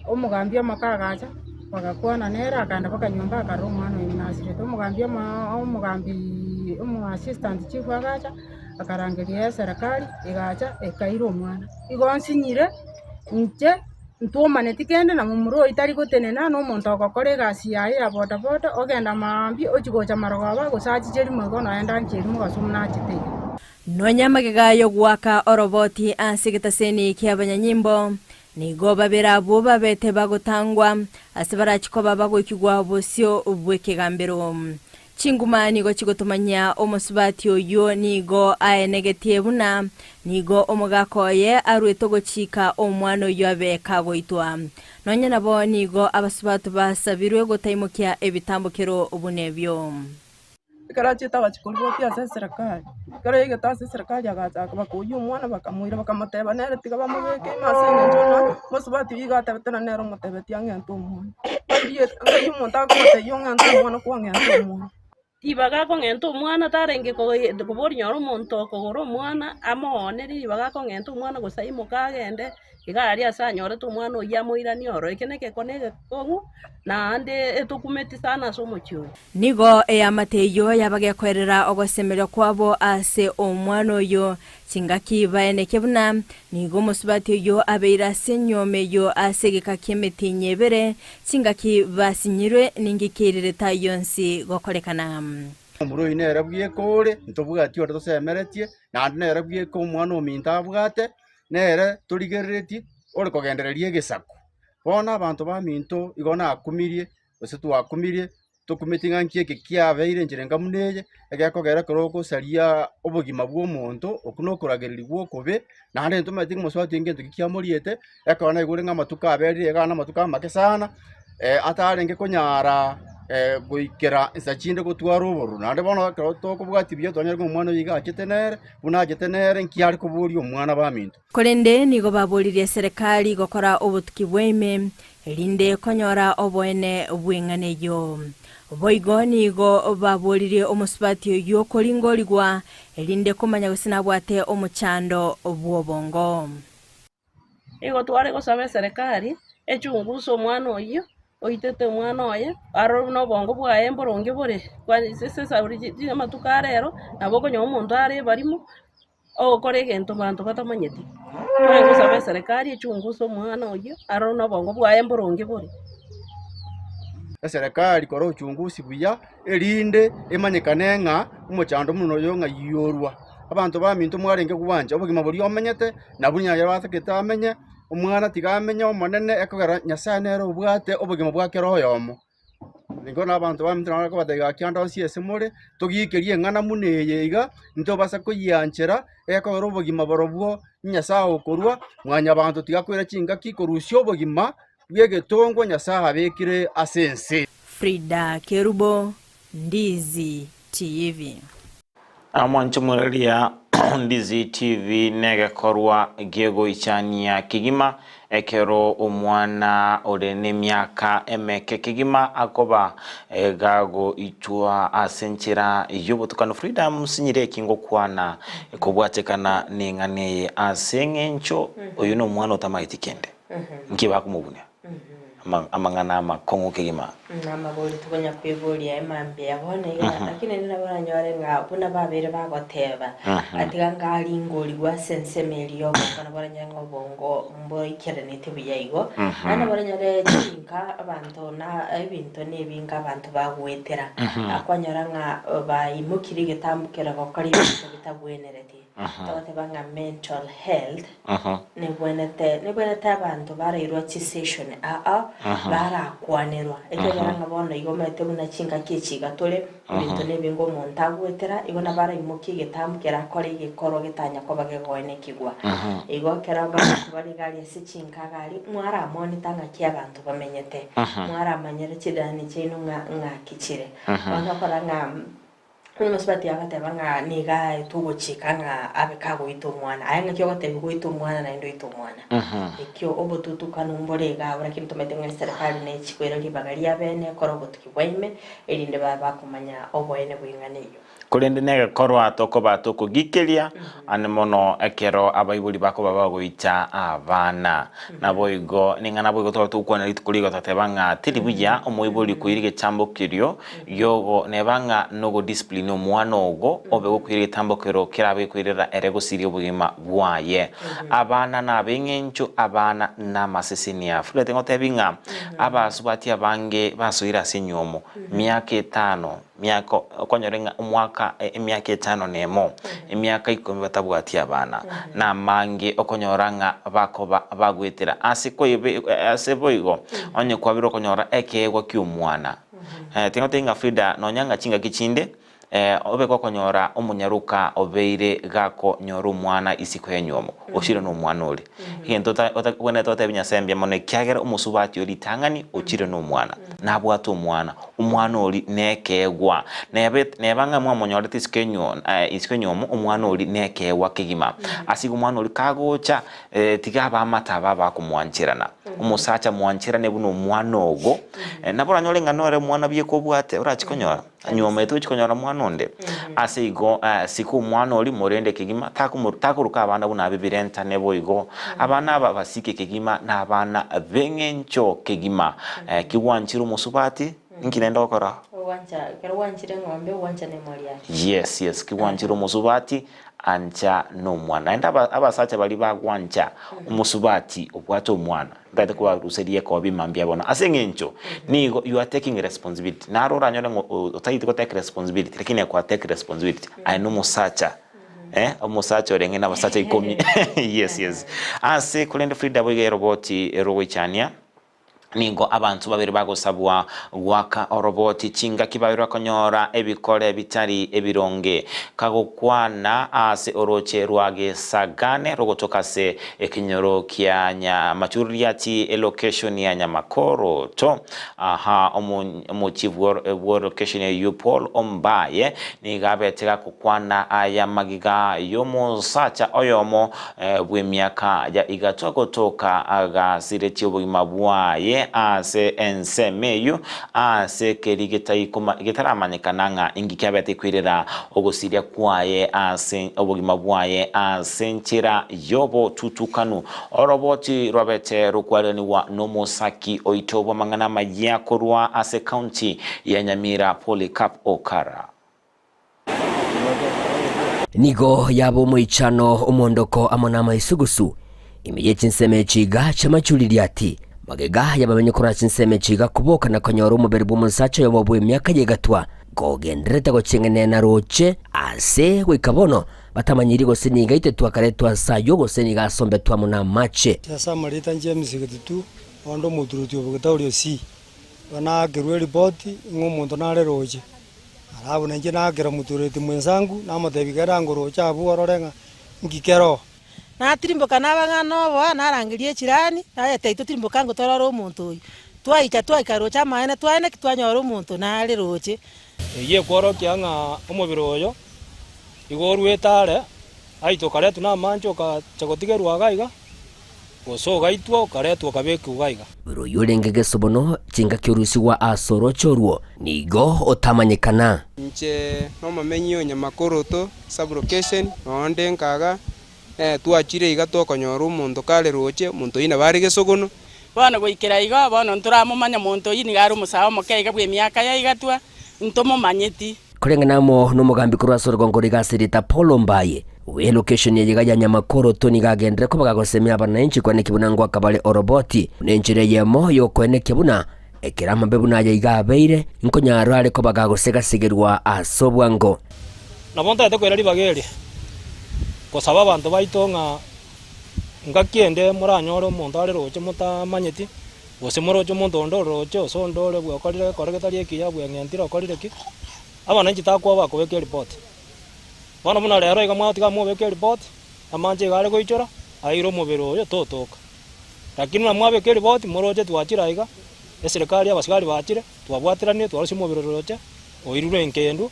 omogambi omoke agacha, bagakwana nere akaenda mpaka nyomba akarora omwana oye buna asirete. Omogambi omo omogambiiii omo assistant chief agacha, akarangeria eserekari egacha ekaira omwana. Igo nsinyire inche. Ntwomaneti kende na momura oyio tari gotenena nomonto ogokora egasi yaye ya bodaboda, ogenda maambia ochia gocha marogoba, gose achiche rimo igo nonya ndanche erimo gose buna achete iga. Nonya amagega y'ogoaka oroboti ase egetaseni ki'abanyanyimbo, nigo babere abwo babete bagotangwa ase barachie koba bagoikigwa bosio bw'ekegambero. Chinguma nigo chigotomanyia omosubati oyio nigo aenegetie buna nigo omogaka oye aruete ogochika omwana oyio abe kagoitwa. Nonya nabo nigo abasubati basabirwe gotaimokia ebitambokero buna ebio. Ekero achiete agachia koribotia ase eserekari, ekero yaigete ase eserekari agachaka bakoyia omwana bakamoira bakamoteba nere tiga bamobeke ime ase eng'encho ng'a mosubati oyio iga atebete na nere omotebetie ang'ente omwana. Ngai omonto akogotebia ong'ente omwana kwang'enta omwana. Ribaga akong'enta omwana tarenge koboria nyora omonto okogora omwana amooonerie ribaga akong'enta omwana gose aimoke agende iga aria ase anyorete omwana oyio amoiranie oro. Eke negekone egekong'u naende etokumeti sana ase omochie oyo. Nigo eamate eyio yabagekoerera ogosemeria kwabo ase omwana oyo Chingaki baeneke buna nigo omosubati oyio abeire ase enyuomo eyio ase egeka ki'emetienyi ebere, chingaki basinyirwe ninki keirerete ayio onsi gokorekana. Omomura oyio nere bweka ore, ntobwati onde tosemeretie, naende nere bweka omwana ominto abwate, nere torigereretie ore kogendereria egesaku. Bono abanto baminto igo nakumirie, gose twakumirie, Tokumeti ng'a nki eke kiabeire enchera enga buna eye, egekogera ekero ogosaria obogima bw'omonto, okwo nokoragereria gw'okobe, naende ntomanyeti ng'a omosubati oyo ngento ki kiamoriete, ekero naigure ng'a amatuko aberire iga na amatuko amake sana, atarenge konyara goikera nsa chinde gotwara obororo. Naende bono ekero tokobwatia buya twanyora ng'a omwana oyo iga achete nere, buna achete nere nki are koboria omwana baminto. Korende nigo baboririe serikali gokora obotuki bwaime, erinde konyora oboene bw'eng'ana eyio. Boigo nigo baboririe omosubati oyio koringorigwa, erinde komanya gose nabwate omochando bw'obongo. Nigo tware gosaba eserekari echunguse omwana oyio oitete omwana oye, arore buna obongo bwaye mboronge bore, ase esauri amatuko a rero, nabo okonyora omonto are ebarimo. Ogokora egento abanto batamanyeti, tware gosaba eserekari echunguse omwana oyio arore na obongo bwaye mboronge bore. Eserekari kora uchunguzi buya, erinde emanyekane ng'a omochando buna oyo ng'ai orwa. Abanto baminto mwarenge gwancha obogima boria omenyete, nabwo nyaye batagete amenye, omwana tiga amenye omonene ekogera Nyasaye nere obwate obogima bwa kera oyomo. Nigo na abanto baminto nabo bakobatebia gaki ande onsi ase more, togiikerie eng'ana buna eye iga, ntobasa koyianchera, ekogera obogima borobwo Nyasae okorua, mwanyabanto tiga koira chingaki korusia obogima bw'egetongwa Nyasae abekire ase ense. Frida Kerubo, Ndizi TV. Omwancho moreria Ndizi TV negekorwa gegoichania kegima ekero omwana ore nemiaka emeke kegima akoba gagoitwa ase enchera y'obotukanu. Frida Musinyire eki ngokwana kobwatekana neng'ana eye ase eng'encho oyo nomwana otamaeti kende nki bakomobunia. Amang'ana amakong'u kegima. Namabori tokonya kweboria emambia ya bono iga, lakini naende nabo oranyore ng'a buna babeire bagoteba, tiga ngaringorigwe ase ensemo eria y'obongo, nabo oranyore ng'a obongo mboikeraneti buya igo. Naende nabo oranyore chinka abanto na ebinto na ebinge abanto bagoetera, kwanyora ng'a baimokirie egetambo kere gokora ebinto bitabwenereti. Togoteba ng'a mental health, nebwenerete nebwenerete abanto barairwa chisession aa. Barakwanerwa, ekiagera ng'a bono igo omanyete buna chingaki echi iga tore, ebinto nebinge omonto agoetera, igo nabo araimokie egetambo kere akore egekorwa getanya koba gegoenekigwa. Igo ekero abanto bare iga aria ase chinkaga aria, mwaramonita ng'aki abanto bamenyete, mwaramanyera chidani chiaino ng'a ng'aki chire. Bono okora ng'a Onye omosubati agoteba ng'a nigo aetwe ogochika ng'a abe kagoita omwana, aye ng'aki ogotebiwa goita omwana naende oite omwana? Ekio obotutukanu mbore iga abwo, lakini tomanyete ng'a eserikari nechikwere ribaga ria bene ekore obotuki bwa ime, erinde babe bakomanya oboene bw'eng'ana eyio. Korende negekorwa tokoba tokogikeria ande mono ekero abaibori bakoba bagoita abana. Naboigo ning'ana boigo toba togokwana rituko rigo toteba ng'a teri buya omoibori koira egechambo kerio Giogo neba ng'a nogodiscipline omwana ogo obe gokoira egetambo kero kerabe gekoirera ere gosiria obogima bwaye. Abana nabeng'encho abana namasesenia. Fred ngotebi ng'a abasubati abange basoire ase enywomo miaka etano miaka okonyore ng'a omwaka emiaka etano nemo emiaka ikomi batabwati abana namange okonyora ng'a bakoba bagoetera ase koibe ase boigo onye kwabire okonyora ekeegwa kiomwana. Tingotebia ng'a Frida nonya ng'a chingaki chinde obe gokonyora omonyaroka obeire gakonyora omwana isiko y'enywomo, ochire nomwana oria. Egento obwenerete gotebia Nyasae mbuya mono ekiagera omosubati oria ritang'ani ochire nomwana, nabwate omwana, omwana oria nekeegwa. Nebe neba ng'a mwamonyorete isiko enywo isiko enywomo, omwana oria nekeegwa kegima. Ase igo omwana oria kagocha tiga abaamate aba abakomwancherana. Omosacha mwancherane buna omwana ogo, nabo oranyore ng'a nore omwana buya kobwate orachi konyora, nyuoma eye togochi konyora mwana onde. Ase igo sika omwana oria morende kegima, takomo takoruka abana buna abe birentane boigo, abana aba basike kegima na abana b'eng'encho kegima. Kigwanchire omosubati, inki naende ogokora? Ogwancha, ekero gwanchire eng'ombe, ogwancha na emori yaye. Yes, yes, kigwanchire omosubati, Ancha nomwana. Naende abasacha baria bagwancha omosubati obwate omwana, ntagete kobaruseria ekobi mambia bono. Ase eng'encho nigo you are taking responsibility. Naro oranyore ng'a otagete go take responsibility lakini aye kwa take responsibility. Aye nomosacha eh, omosacha orenge na abasacha ikomi yes yes. Ase korende Frida boigo eroboti rogoichania. Nigo abanto babere bagosabwa goaka oroboti chingaki bairwe konyora ebikore bitari ebironge. Kagokwana ase orooche rwa Gesagane rogotoka ase ekenyoro kia Nyamachururiati elokeshoni ya Nyamakoroto. Aha omochie bw'elokeshoni eyio Paul Ombaye nigo abete gakokwana aya magega y'omosacha oyomo bw'emiaka ya igatwa gotoka agasiretie obogima bwaye ase ensemo eyio, ase keria getaramanyekana ng'a inki kiabete koirera ogosiria kwaye ase obogima bwaye ase enchera y'obotutukanu. Oroboti rwabete rokwaranigwa nomosaki oito bw'amang'ana amayia korwa ase county ya Nyamira Polycarp Okara. Nigo yaba omoichano, omondoko amo namaisugusu ime ye chinsemo echi iga chi'amachuririati. Magega y'abamenyi korwa chinsemo echi iga koboka na konyora omobere bw'omosacha oyomo bw'emiaka y'egatwa kogendererete gocheng'enena roche ase goika bono batamanyiri gose nigo aitetwe akaretwa ase ayio gose nigo asombetwe amo namache. Ase amarieta James Gitutu, onde omoturuti o Bogetaorio C. Igo naakerwe eripoti ng'a omonto nare roche. Alafu nainche naakera omotureti mwensangu, namotebia genda ngoroche abwo orore ng'a nki kere oo. Natirimboka naba ng'a noboa, narangeria echirani, nayetebia totirimboka ango torore omonto oyio. Twaicha twaika roche amaene twaye naki twanyora omonto nare roche. Eyio ekworokia ng'a omobere oyo igo oruete are, aye tokaretwa namanche okacha gotigerwa iga iga. Gose ogaitwa okaretwa okabekwa iga iga. Ere oyorenge gesobono chingaki orusigwa ase orooche orwo, nigo otamanyekana. Inche nomomenyi o Nyamakoroto sub-location, noonde nkaga, twachire iga tokonyora omonto kare roche, omonto oyio nabo are gesogono. Bono goikera igo, bono ntoramomanya omonto oyio nigo are omosae omoke iga bw'emiaka ya igatwa, ntomomanyeti. Koreng'ana amo nomogambi korwa ase orogongo rwa Igasi Rita Paul Ombaye, bw'elokesheni eye iga ya Nyamakoroto nigo agenderere koba gagosemia abananchi koenekia buna ngoaka bare oroboti buna enchera eyemo y'okoenekia buna ekero amabe buna aya iga abeire nkonyarwa are koba gagosegasigerwa ase obwango. Nabo ntagete koira ribaga eri gosaba abanto baito ng'a ngaki ende moranyore omonto are roche motamanyeti. Gose moroche omonto onde oroche, gose onde ore bwekorire egekore getari ekiya, bweng'entire okorire ki, abananchi takoa bakobeka eripoti. Bono buna rero iga mwatiga mobeke eripoti, amanche iga are goichora, aire omobere oyo totoka. Lakini buna mwabeka eripoti, moroche twachire aiga, eserekari abasigari bachire, twabwateranire twarusia omobere oroche, oirurwe enkendu,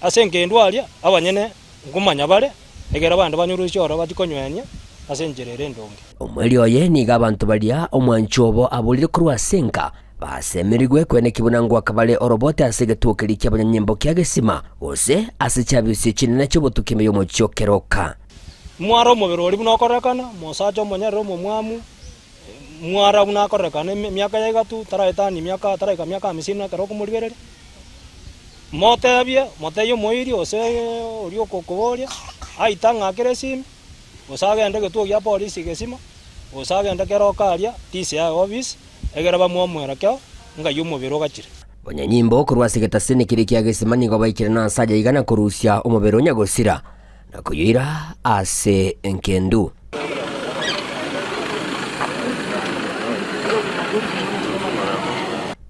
ase enkendu aria, abanyene nkomanya bare, ekero bande banyorusie ororo bachie konywenia ase enchera ere endonge. Omoerio oye nigo abanto baria omwanchi obo aborire korwa ase enka, basemerigwe kweneki buna ngoaka bare orobote ase egetuo keria ki'abanyanyimbo kia gesima, gose ase chiabisi chinene chi'obotuki ime y'omochie o keroka. Mwara omobere oria buna okorekana, omosacha omonyerere omomwamu, mwara buna akorekana emiaka ya igatu, taraetania emiaka taraika miaka hamsini ekero okomorigereria. Motebie, motebie omoiri gose oria okoboria, aite ang'akere esimi, gose agende egetuo gia polisi gesima, gose agende keroka aria DCI office, egere bamoe omwerekeo ng'ai omobere ogachire. Banyanyimbo korwa ase egetaseni keria kia gesima nigo baikire nase aye iga na korusia omobere o nyagosira, na koyoira ase engendu.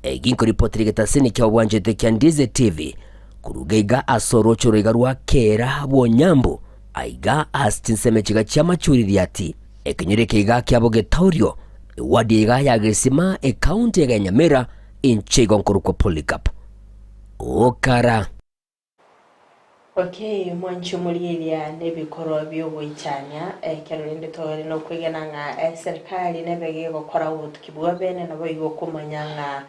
Eki nkoripotera egetaseni kia obwanchete kia Ndize TV koruga iga ase oroche oroiga rwa Kera bw'Onyambu aiga ase chinsemo chiga chia Machuririati ekenyoro eke iga kia Bogetaurio ewadi iga ya Gesima ekaunti iga ya Nyamira inche igo nkorokwa Polycarp Okara. Okay, mwanche omorieria nebikorwa biogoichania, ekero rende tore nokwegena ng'a eserikari nebe gegokora obotuki bwa bene naboigo okomanya ng'a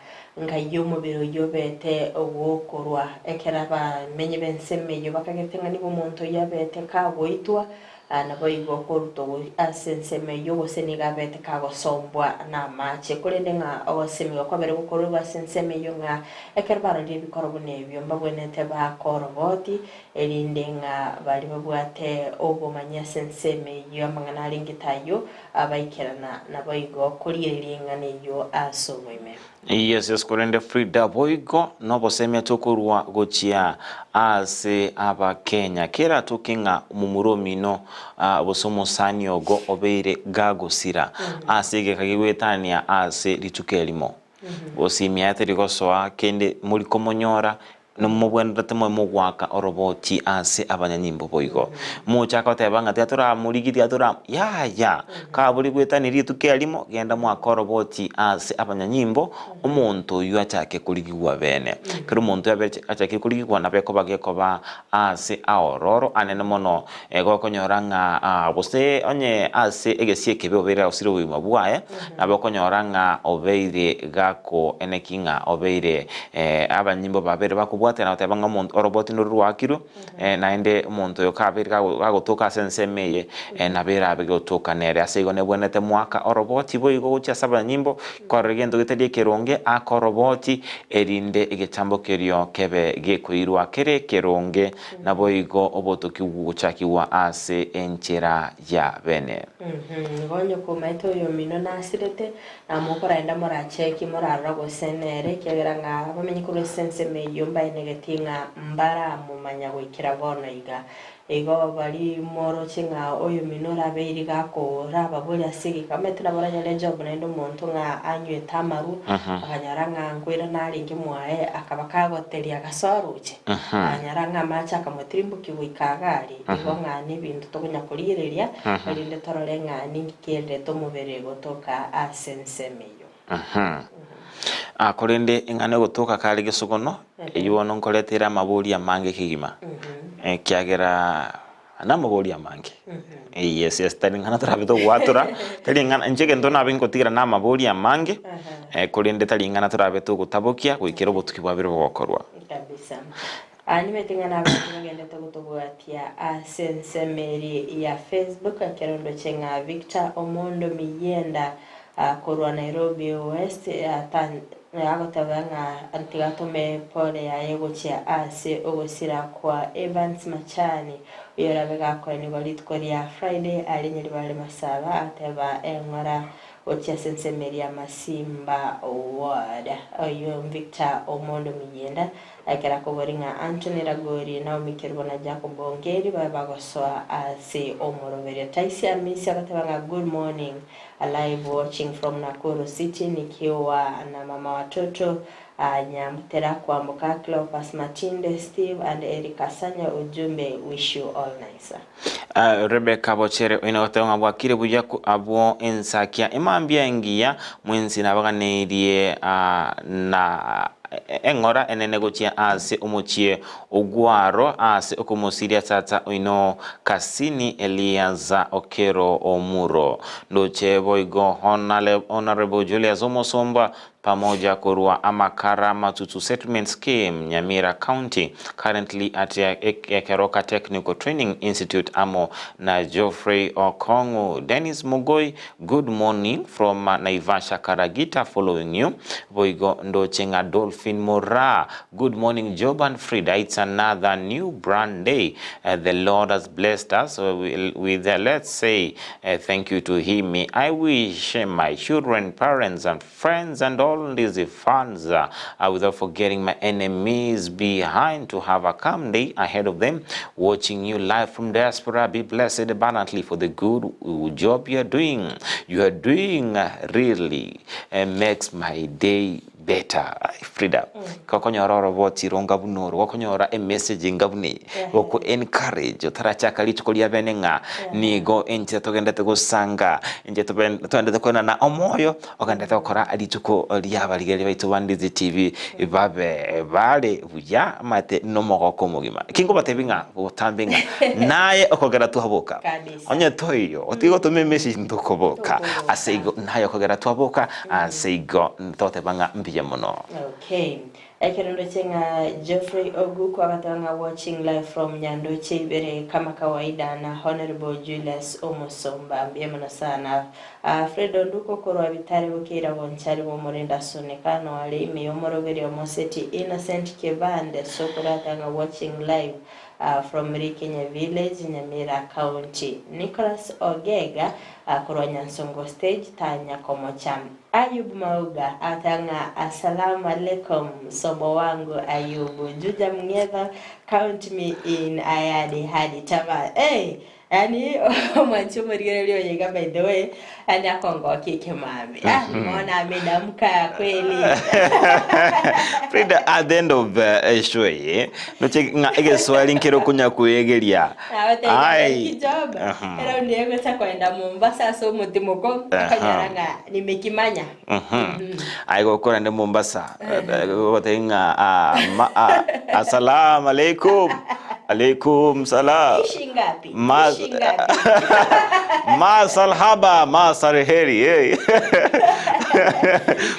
ngai omobere oyio obete ogokorwa ekero abamenyi b'ensemo eyio bakagete ng'a nigo omonto oyio abete kagoitwa Naboigo okorutwa ase ensemo eyio gose nigo abete kagosombwa namache, korende ng'a ogosemigwa kwabere gokorerwa ase ensemo eyio ng'a ekero barorire ebikoro buna ebio mbabwenerete baake oroboti, erinde ng'a baria babwate obomanyi ase ensemo eyio amang'ana arengete ayio abaikerana, naboigo korigereria eng'ana eyio ase oboime. Yes yes korende Frida boigo nobosemia tokorua gochia ase abakenya kera atoke ng'a omomura omino gose omosani ogo obeire gagosira ase egeka gegoetania ase rituko erimo gose imiaya teri gosoa kende mori komonyora Nomobwenerete mobe mogoaka oroboti ase abanyanyimbo boigo. Mochake goteba ng'a tiga toramorigie, tiga tora yaya. Kabori goetania rituko erimo, genda moake oroboti ase abanyanyimbo, omonto oyio achake korigigwa bene. Ekero omonto oyo abeche achakire korigigwa nabo ekoba gekoba ase aororo anene mono, gokonyora ng'a gose onye ase egesio ekebe obeire agosire obogima bwaye, nabo okonyora ng'a obeire gako eneki ng'a obeire abanyimbo babeire bakobwatana goteba ng'a omonto oroboti noro rwakirwe, naende omonto oyo kabeire gagotoka ase ensemo eye, nabo erabe gegotoka nere. Ase igo nebwenerete mwaka oroboti boigo gochia ase abanyimbo, korora egento getari ekeronge, aka oroboti, erinde egechambo kerio kebe gekoirwa kere ekeronge. Naboigo obotoki gochakigwa ase enchera ya bene. Igo onye komaete oyomino nasirete, na mokoraenda moracheki morarora gose nere, ekiagera ng'a abamenyi korwa ase ensemo eyio mbaenegeti ng'a mbaramomanya goikera bono iga. Igo baria moroche ng'a oyomino orabe iriga akorababoria ase egeka, omanyete nabo oranyore ejob naende omonto ng'a anywete amarwa, akanyora ng'a nkoirana arenge mwaye, akaba kagoteria agasoa roche. Akanyora ng'a amache akamotirimbokia goika Hagari, igo ng'a nebinto tokonya korigereria, erinde torore ng'a ninki kererete omobere gotoka ase ensemo eyio. Ah, korende ing'ana egotoka kare gesogono, eyio bono nkoretere amabori amange kegima, ekiagera namabori amange. Yes, yes, tari ng'ana torabe togwatora, tari ng'ana inche egento nabe ngotigera na amabori amange, korende tari ng'ana torabe togotabokia goikera obotuki bwabere bogokorwa. Kabisa. Aa nimanyete ng'a nabanto bagendete gotobwatia ase ensemo eria ya Facebook, ekero ndoche ng'a Victor Omondo Miyienda korwa Nairobi West agoteba ng'a tiga atome pole yaye gochia ase ogosira kwa Evans Machani oyorabe gakoenigwa rituko ria Friday aria Nyaribari Masaba ateba eng'ora. Gochia ase ensemo eria Masimba Ward. Oyio Victor Omondo Miyienda ekero akobori ng'a Anthony Ragori, Naomi Kerubo na Jacob Ongeri babe bagosoa ase omoroberio. Taisi Amisi agateba ng'a good morning live watching from Nakuru City nikiwa na mama watoto Nyambutera Kwamboka Cleophas Matinde Steve and Eric Asanya ujumbe wish you all nice. Rebeka bochere oine goteba ng'a bwakire buya abwo ensakia emambia engiya mwensi nabaganeirie na eng'ora enene gochia ase omochie ogwaro ase okomosiria tata oino Kasini Eliaza Okero Omuro. Ndoche boigo Honourable Julius Omosomba pamoja korwa Amakara Matutu Settlement Scheme, Nyamira County, currently at Ekeroka Technical Training Institute amo na Geoffrey Okong'u. Dennis Mogoi, good morning from Naivasha Karagita following you. Boigo ndoche ng'a Dolphin Moraa, good morning Job and Frida, it's another new brand day the Lord has blessed us with, let's say thank you to him. I wish my children, parents and friends and all these fans without forgetting my enemies behind to have a calm day ahead of them. Watching you live from diaspora, be blessed abundantly for the good job you are doing. You are doing really makes my day better. Ai, Frida, gokonyora oroboti ronga buna oro, gokonyora emessage enga buna eye, goko encourage otarachaka rituko ria bene ng'a nigo enchera togendete gosanga, enchera togendete koenana omoyo, ogendete gokora rituko ri'abarigereria baito ba Ndizi TV babe bare buya omanyete nomogoko omogima. Eki nkobatebia ng'a botambe ng'a naye okogera twaboka. Onye toiyo otige gotoma emessage ntokoboka. Ase igo naye okogera twaboka ase igo toteba ng'a mbuya mono. Okay. Ekero ndoche ng'a Geoffrey Oguku agateba ng'a watching live from Nyandoche ibere kama kawaida na Honourable Julius Omusumba. Mbuya mono sana. Fred Onduko korwa Bitare Bokeira Bonchari bw'Omorenda Suneka noare ime y'omoroberi Omoseti Innocent Kibande Sokoro agateba ng'a watching live from Rikenye Village Nyamira County. Nicholas Ogega korwa Nyansongo Stage tanya komocha. Ayub Mauga agateba ng'a Assalamu alaikum msombo wangu Ayubu Juja Mng'etha count me in ayadi hadi tama eh yani omwanchi omorigereria oyo iga by the way yani akongokia ekemambi ah nimeona amedamka kweli Frida at the end of the show eye noche ng'a egeswali nkere okonya koegeria Ai. Kijob eraundi egocha koenda Mombasa ase omotimoko okonyora ng'a nimekimanya Aye gokora nde Mombasa goteba ng'a ah, ma, ah, assalamu alaikum alaikum salam Ishi ngapi? Ma- Ishi ngapi? masalhaba masalheri hey.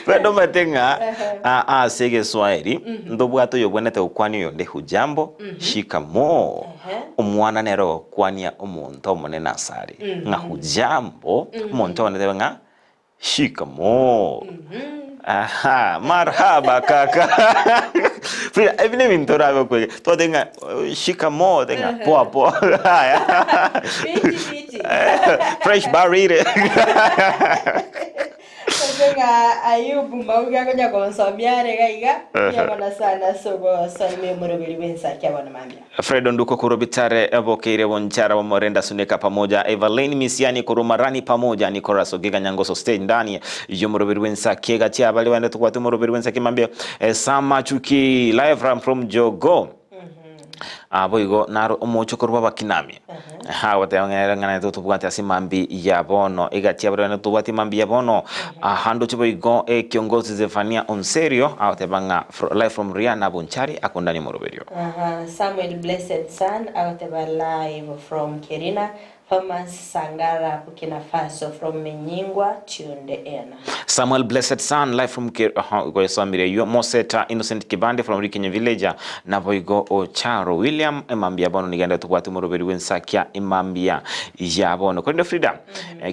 Fred omanyete ng'a ah, ase egeswahili ntobwate oyobwenerete gokwania oyonde hujambo shikamoo omwana nere ogokwania omonto omonene asare ng'a hujambo omonto omonene tebe ng'a Shikamoo. Aha, marhaba kaka. Frida, ebi nebinto orabe okwege. Twateba ng'a eh, shikamoo, ote ng'a poa poa. Haya. Fiti fiti. Fresh barire. Gose ng'a Ayubu mauga akonya gonsomia are iga iga, mbuya mono sana ase ogosomia omoroberi bw'ensaki abana mambia. Fred Onduko korwa Bitare Bokeire Bonchara Bomorenda Suneka pamoja Evaline Misiani korwa Marani pamoja Nicholas Ogega Nyangoso Stage ndani y'omoroberi bw'ensaki egati abare bande tobwate omoroberi bw'ensaki mambia Sama Chuki live from Jogo Boigo naro omochie korwa Abakinami. Aha, goteba ng'a ere ng'a totobwate ase mambi ya bono. Egati abare bane tobwate mambi ya bono. Aha ndoche boigo ekiongozi Zephania Onserio agoteba ng'a live from Riana Bonchari akondania omoroberio. Aha, Samuel Blessed Son agoteba live from Kerina Thomas Sangara Burkina Faso from Menyingwa tuned in. Samuel Blessed Son live from Ke aha gwesomire eyio Moseta Innocent Kibande from Rikenye Village naboigo Ocharo William emambia bono nigo ende tobwate omoroberi bw'ensakia emambia ya bono korende Frida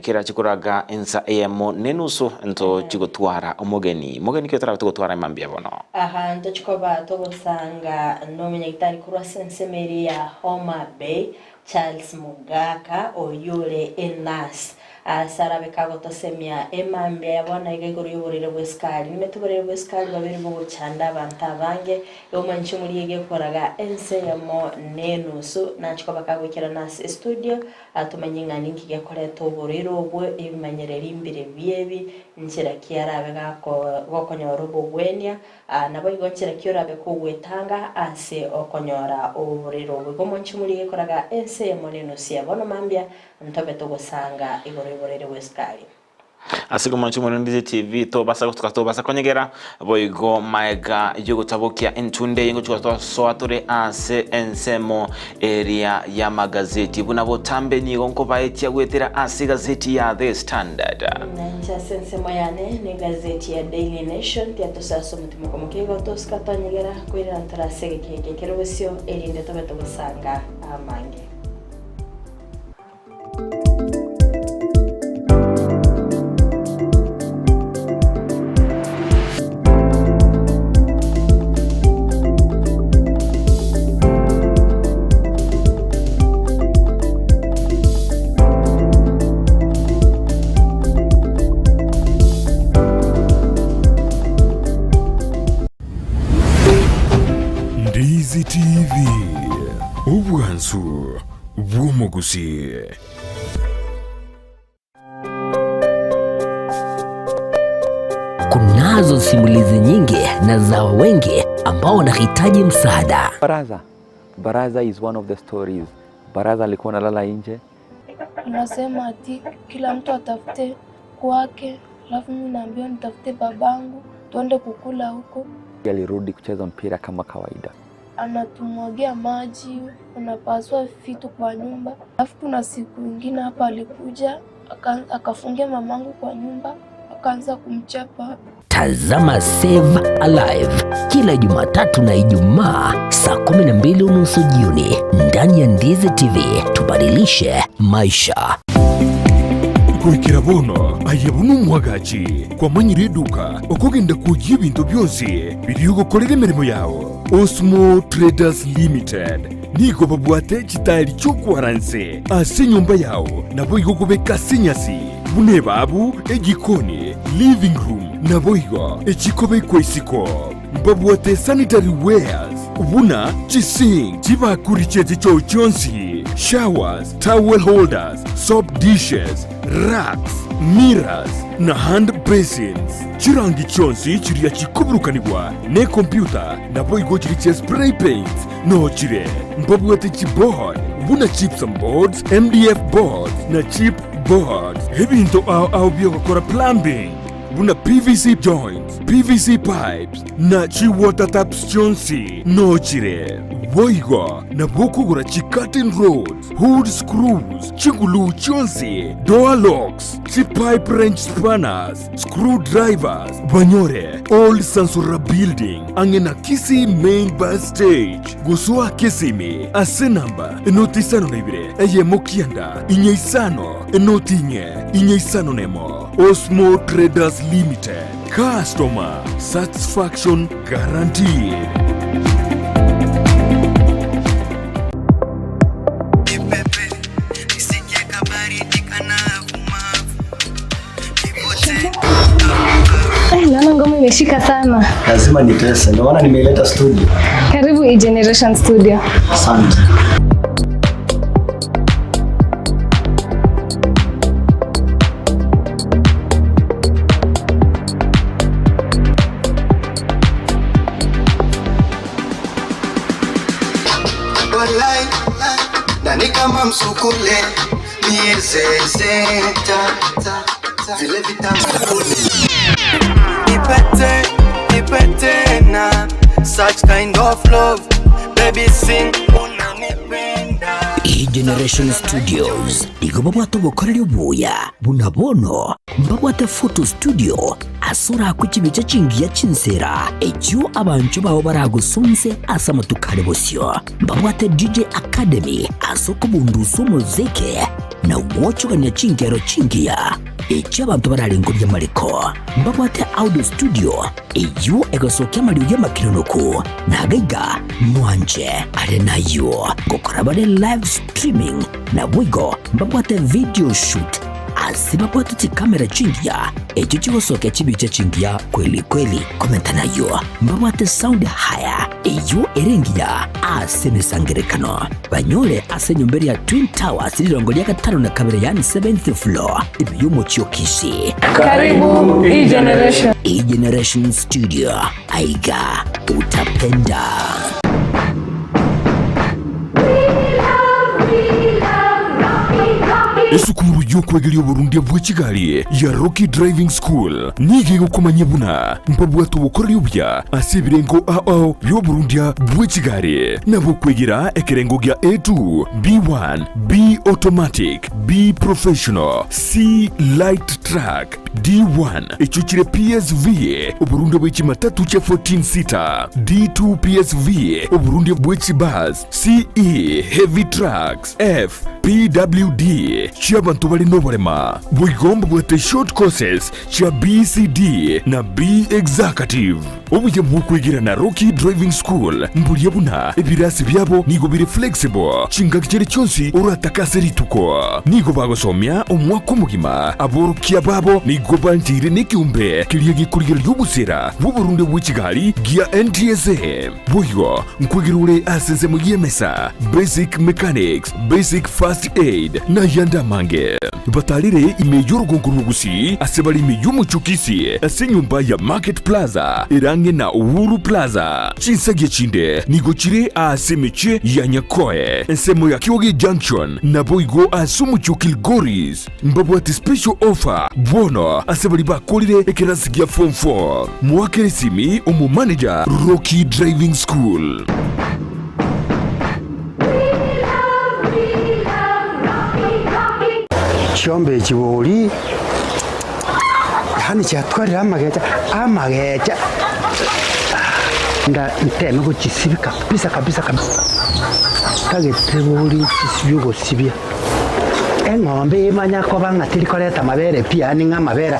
kerache koraga ensa eyemo nenusu ntochi gotwara omogeni mogeni ki otorabe togotwara emambia bono. Aha ntochi koba togosanga nomonyagitari korwa ase ensemo eria ya Homa Bay Charles Mogaka oyio ore e nurse. Ase arabe kagotosemia emambia ya bono iga igoro y'oborwaire bw'esukari. Nimete oborwaire bw'esukari bwabere bogochanda abanto abange, eomanche omoria egekoraga ense eyemo na enusu. Nache koba kagoikerana ase estudio, atomanye ng'a ninki gekoreta oborwaire obwo, ebimanyereri mbire biebi, nchera ki arabe gako gokonyora obogwenia, Naboigo nchera ki orabe kogwetanga ase okonyora oborwaire obwo. Igo omonche omoria egekoraga ense eyemo na enusu ya bono mambia, Ntobe togosanga igoro y'oborwaire bw'esukari. Ase komocha omorende TV tobasa gotuka tobasa konyegera boigo maega yogotabokia entunde eye ngochia tosoa tore ase ensemo eria y'amagazeti buna botambe nigo nkobaetia goetera ase egazeti ya The Standard. Nainche ase ensemo yane negazeti ya Daily Nation tiatosoa ase omotimoko moke igo tosika twanyegera koirana tore ase egeka eke kere bosio erinde tobe togosanga amange. Ndizi TV, obwansu bw'omogusi. Kunazo simulizi nyingi na za wengi ambao wanahitaji msaada. Baraza. Baraza is one of the stories. Baraza alikuwa analala nje. Anasema ati kila mtu atafute kwake, alafu mimi naambiwa nitafute babangu tuende kukula huko. Alirudi kucheza mpira kama kawaida. Anatumwagia maji, unapasua vitu kwa nyumba. Alafu kuna siku ingine hapa alikuja akafungia mamangu kwa nyumba akaanza kumchapa. Tazama Save Alive kila Jumatatu na Ijumaa saa 12:30 jioni ndani ya Ndizi TV. Tubadilishe maisha. Goikera bono aye buna omwagachi kwamanyire eduka okogenda kwoyia ebinto bionsi biria ogokorera emeremo yao. Osmo Traders Limited nigo babwate chitairi chi'okwara nse ase enyomba yao naboigo okobeka ase enyasi buna ebabu, ejikoni, living room naboigo echikobekwa isiko. Mbabwate sanitary wares buna chisink, chibakuri chie chichoo chionsi, showers, towel holders, soap dishes, racks, mirrors na hand basins. Chirangi chionsi chiria chikoburukanigwa nekompyuta naboigo chiria chia spray paints noo chire. Mbabwate chiboard buna gypsum boards, MDF boards na chip boards. Ebinto ao ao biogokora plumbing buna PVC joints, PVC pipes na chi water taps chionsi noo chire. Boigo nabo okogora chi curtain rods, hood screws, chiguluu chionsi, door locks, chi pipe wrench spanners, screw drivers, banyore Old Sansora Building ang'e na Kisii Main Bus Stage gosoa Kisimi ase namba enoti isano na ibere eyemo kianda inye isano enoti inye inye isano nemo. Osmo Traders Limited, customer satisfaction guaranteed. Eh, naona ngoma imeshika sana. Lazima nitese, ndio maana nimeileta studio. Karibu E-Generation Studio. Asante. Walai, nani kama msukule miezezeta vile vitamu Nipete, nipete na such kind of love baby sing unanipenda E-Generation Studios nigo babwate obokoreri obuya buna bono mbabwate photo studio ase orakwe chibicha chingiya chinsera echio abanchwa bao baragosonse ase amatuko are bosio. Mbabwate DJ Academy ase okobundusa omoziki na gwochogania chinkero chingiya echio abanto bararengorie amariko. Mbabwate audio studio eyio egosokia amariogi amakironoku na agaiga mwanche are nayio ngokora bare live streaming naboigo mbabwate video shoot. Ase babwate chikamera chingiya echio chigosokia chibicha chingiya kweli kweli. Komenta nayio, mbabwate sound haya eyio ere engiya ase emesangerekano. Banyore ase enyomba eria ya Twin Towers rirongo ria gatano na kabere yaani seventh floor ime y'omochie o Kisii. Karibu E-Generation. E-Generation Studio, aiga utapenda. Esukuru y'okwegeria oborundia bwe chigari ya Rocky Driving School nigo egokomanyia buna mbabwate obokoreri obuya ase ebirengo ao ao bi'oborundia bwe chigari nabo okwegera ekerengo gia A2, B1, B Automatic, B Professional, C Light Truck, D1 echio chire PSV, oborundia bwe chimatatu chia 14 seater, D2 PSV, oborundia bwe chibus, CE Heavy Trucks, F PWD chi'abanto bare noborema. Boigo mbabwate short courses chia BCD na B Executive. Obuya bw'okwegera na Rocky Driving School mboria buna ebirasi biabo nigo bire flexible chingaki chiria chionsi oratake ase rituko. Nigo bagosomia omwaka omogima. Aborokia babo nigo bancheire nekeombe keria gekorigereria obosera bw'oborunde bwe chigari gia NTSA. Boigo nkwegera ore ase ensemo y'emesa, basic mechanics, basic first aid, na ayande amange. Batarire ime y'orogongo rw'Ogusii ase bare ime y'omochie o Kisii ase enyomba ya Market Plaza ere ang'e na Uhuru Plaza. Chinsagia chinde nigo chire aase emechie ya Nyakoe, ensemo ya Kioge Junction, naboigo ase omochie o Kilgoris. Mbabwate special offer bono ase baria bakorire ekerasi gia form 4. Moakere esimi omomanager Rocky Driving School. Chiombe echi bori, yaani chiatwarire amagecha, amagecha nda nteme gochisibia kabisa kabisa kabisa, ntagete bori nchisibie ogosibia. Eng'ombe emanya koba ng'a teri koreta amabere pi, yaani ng'a amabere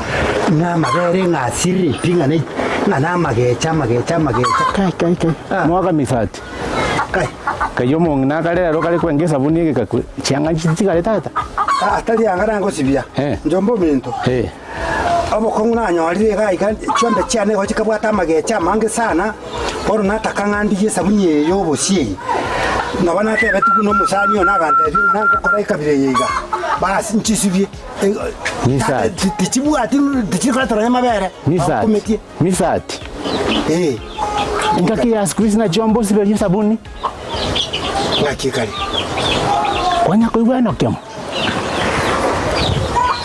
ng'a amabere ng'a asirire pi ng'a ne ng'a na amagecha amagecha amagecha. Kai kai kai, mwaka misati. Kai. Kai omong'ina akare rero kare kwenga esabuni egekakwe, chianga nchitigare tata. Aa tari anga nangosibia, njomba ominto. Obokong'u nanyorire iga iga, chiombe chiane igo chikabwata amagecha amange sana, bono nataka ng'a ndigie esabuni eye y'obosie eye. Nabo natebeti buna omosani one agantebia ng'a nangokora ekabira eye iga, basi nchisibie. Misati. Tichibwati tichiri koreta nonya amabere, Misati. bakumetie. Misati. Ee. Engaki ya siku hizi nachio mbosiberie esabuni. Ng'aki ekare? Kwanya koigwa enokemo?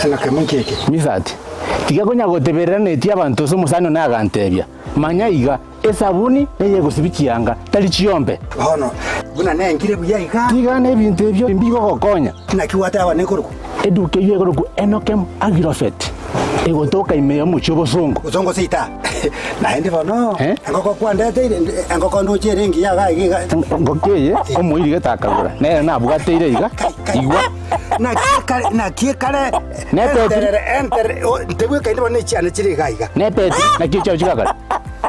Enokemo nki eke? Misati. Tiga konya goteberera netie abanto ase omosani one agantebia, Manya iga, esabuni neyegosibia chianga, tari chiombe. Bono, buna nengire buya iga. Tiga nebinto ebio mbigogokonya. Naki gwateba nekorokwa? Eduka eyio ekorokwa Enokem Agrofert, egotoka ime y'omochie obosongo. Bosongo seita. Naende bono, engoko kwandeteire, engoko ndoche ere engiya iga iga iga. Engoko eye omoiri gete akagora, nere nabwateire iga, igwa. Naki ekare, naki ekare, Nepetiri. enterere, enterere, o, ntebwekaini bono echiane chire iga iga. Nepetiri, naki echiao chigakora?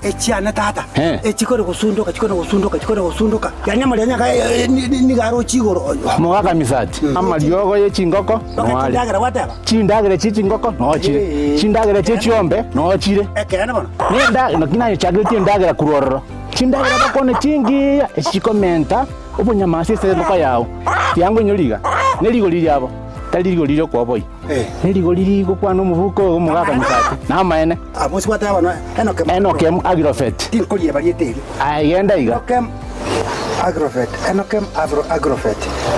Echiane tata, echikore gosundoka, chikore gosundoka, chikore gosundoka, yaani amarianya aka nigo aroche igoro. Mogaka misati, amariogo ye chingoko Noare. Chindagera gwateba? Chindagera chie chingoko noo chire, chindagera chie chiombe noo chire. Ekeene bono. Nenda, naki nayochakeretie endagera korwa ororo. Chindagera bakwane chingiya, echi chikomenta obonyamasi ase engoko yao. Tiango inyore iga, nerigori riabo, tari rigori ri'okoboyia. Nerigori rigokwana omobuko oyo omogaka misati, namaene. Abwo gwateba bono, Enokem. Enokem Agrofet. Tinkorieba rieta erio. Aye genda iga. Enokem Agrofet, Enokem Agrofet.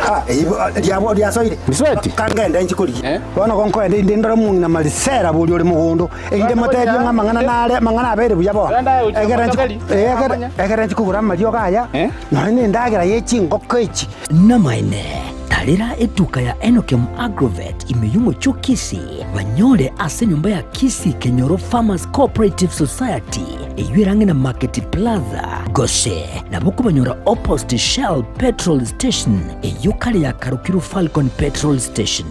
Ah, eyio riabo riasoire. Misweti. Kangende inche korigia. Bono gonkoenda inde ndore omong'ina Marisela boria ore mogondo, erinde motebie ng'a amang'ana nare, amang'ana abeire buya bono. Egere nchi, egere, egere nchi kogora amariogo aya, nonya na endagera ye chingoko echi. Namaene, tarera etuka ya Enokem Agrovet ime y'omochie o Kisii, banyore ase enyomba ya Kisii Kenyoro Farmers Cooperative Society, eyio ere ang'e na Market Plaza, gose nabo okobanyora opposite Shell Petrol Station, eyio kare yakarokirwe Falcon Petrol Station.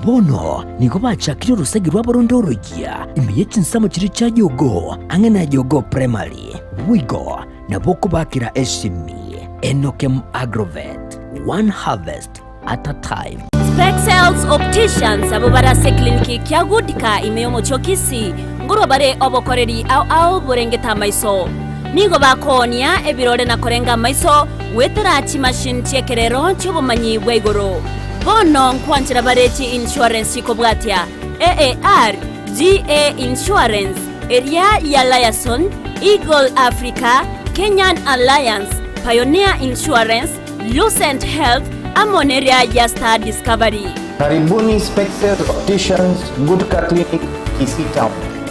Bono nigo bachakire orosegi rwabo ronde oroyia ime ye chinsemo chiria chia Jogoo, ang'e na Jogoo Primary. Boigo nabo okobakera esimi. Enokem Agrovet, one harvest at a time. Spexels Opticians abwo bare ase ekliniki kia Goodka ime y'omochie o Kisii, nkorwa bare obokoreri ao ao borengete amaiso. Nigo bakoonia ebirore na korenga amaiso goetera chimachine chi'ekerero chi'obomanyi bwa igoro. Bono nkwanchera bare chi insurance chikobwatia, AAR, GA Insurance, eria ya Liaison, Eagle Africa, Kenyan Alliance, Pioneer Insurance, Lucent Health, amo neria ya Star Discovery. Karibuni Spexels Opticians Gutka Clinic Kisii Town.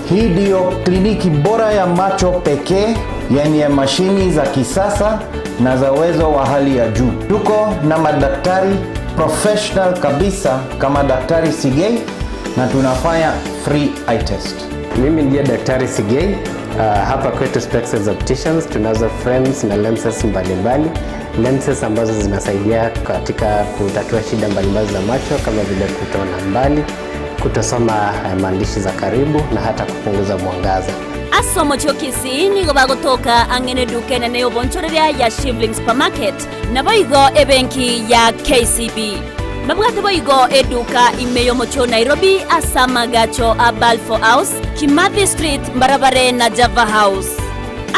Hii ndiyo kliniki bora ya macho pekee yenye mashini za kisasa na za uwezo wa hali ya juu. Tuko na madaktari professional kabisa kama Daktari Sigei na tunafanya free eye test. Mimi ndiye Daktari Sigei. Hapa kwetu Spexels Opticians tunazo frames na lenses mbalimbali, lenses ambazo zinasaidia katika kutatua shida mbalimbali za macho kama vile kutoona mbali, kutosoma maandishi za karibu na hata kupunguza mwangaza. Ase omochie o Kisii nigo bagotoka ang'e neduka enene y'obonchoreria ya Shivling Supermarket, naboigo ebenki ya KCB. Babwate boigo eduka ime y'omochie o Nairobi ase amagacho a Balfour House, Kimathi Street mbarabare na Java House.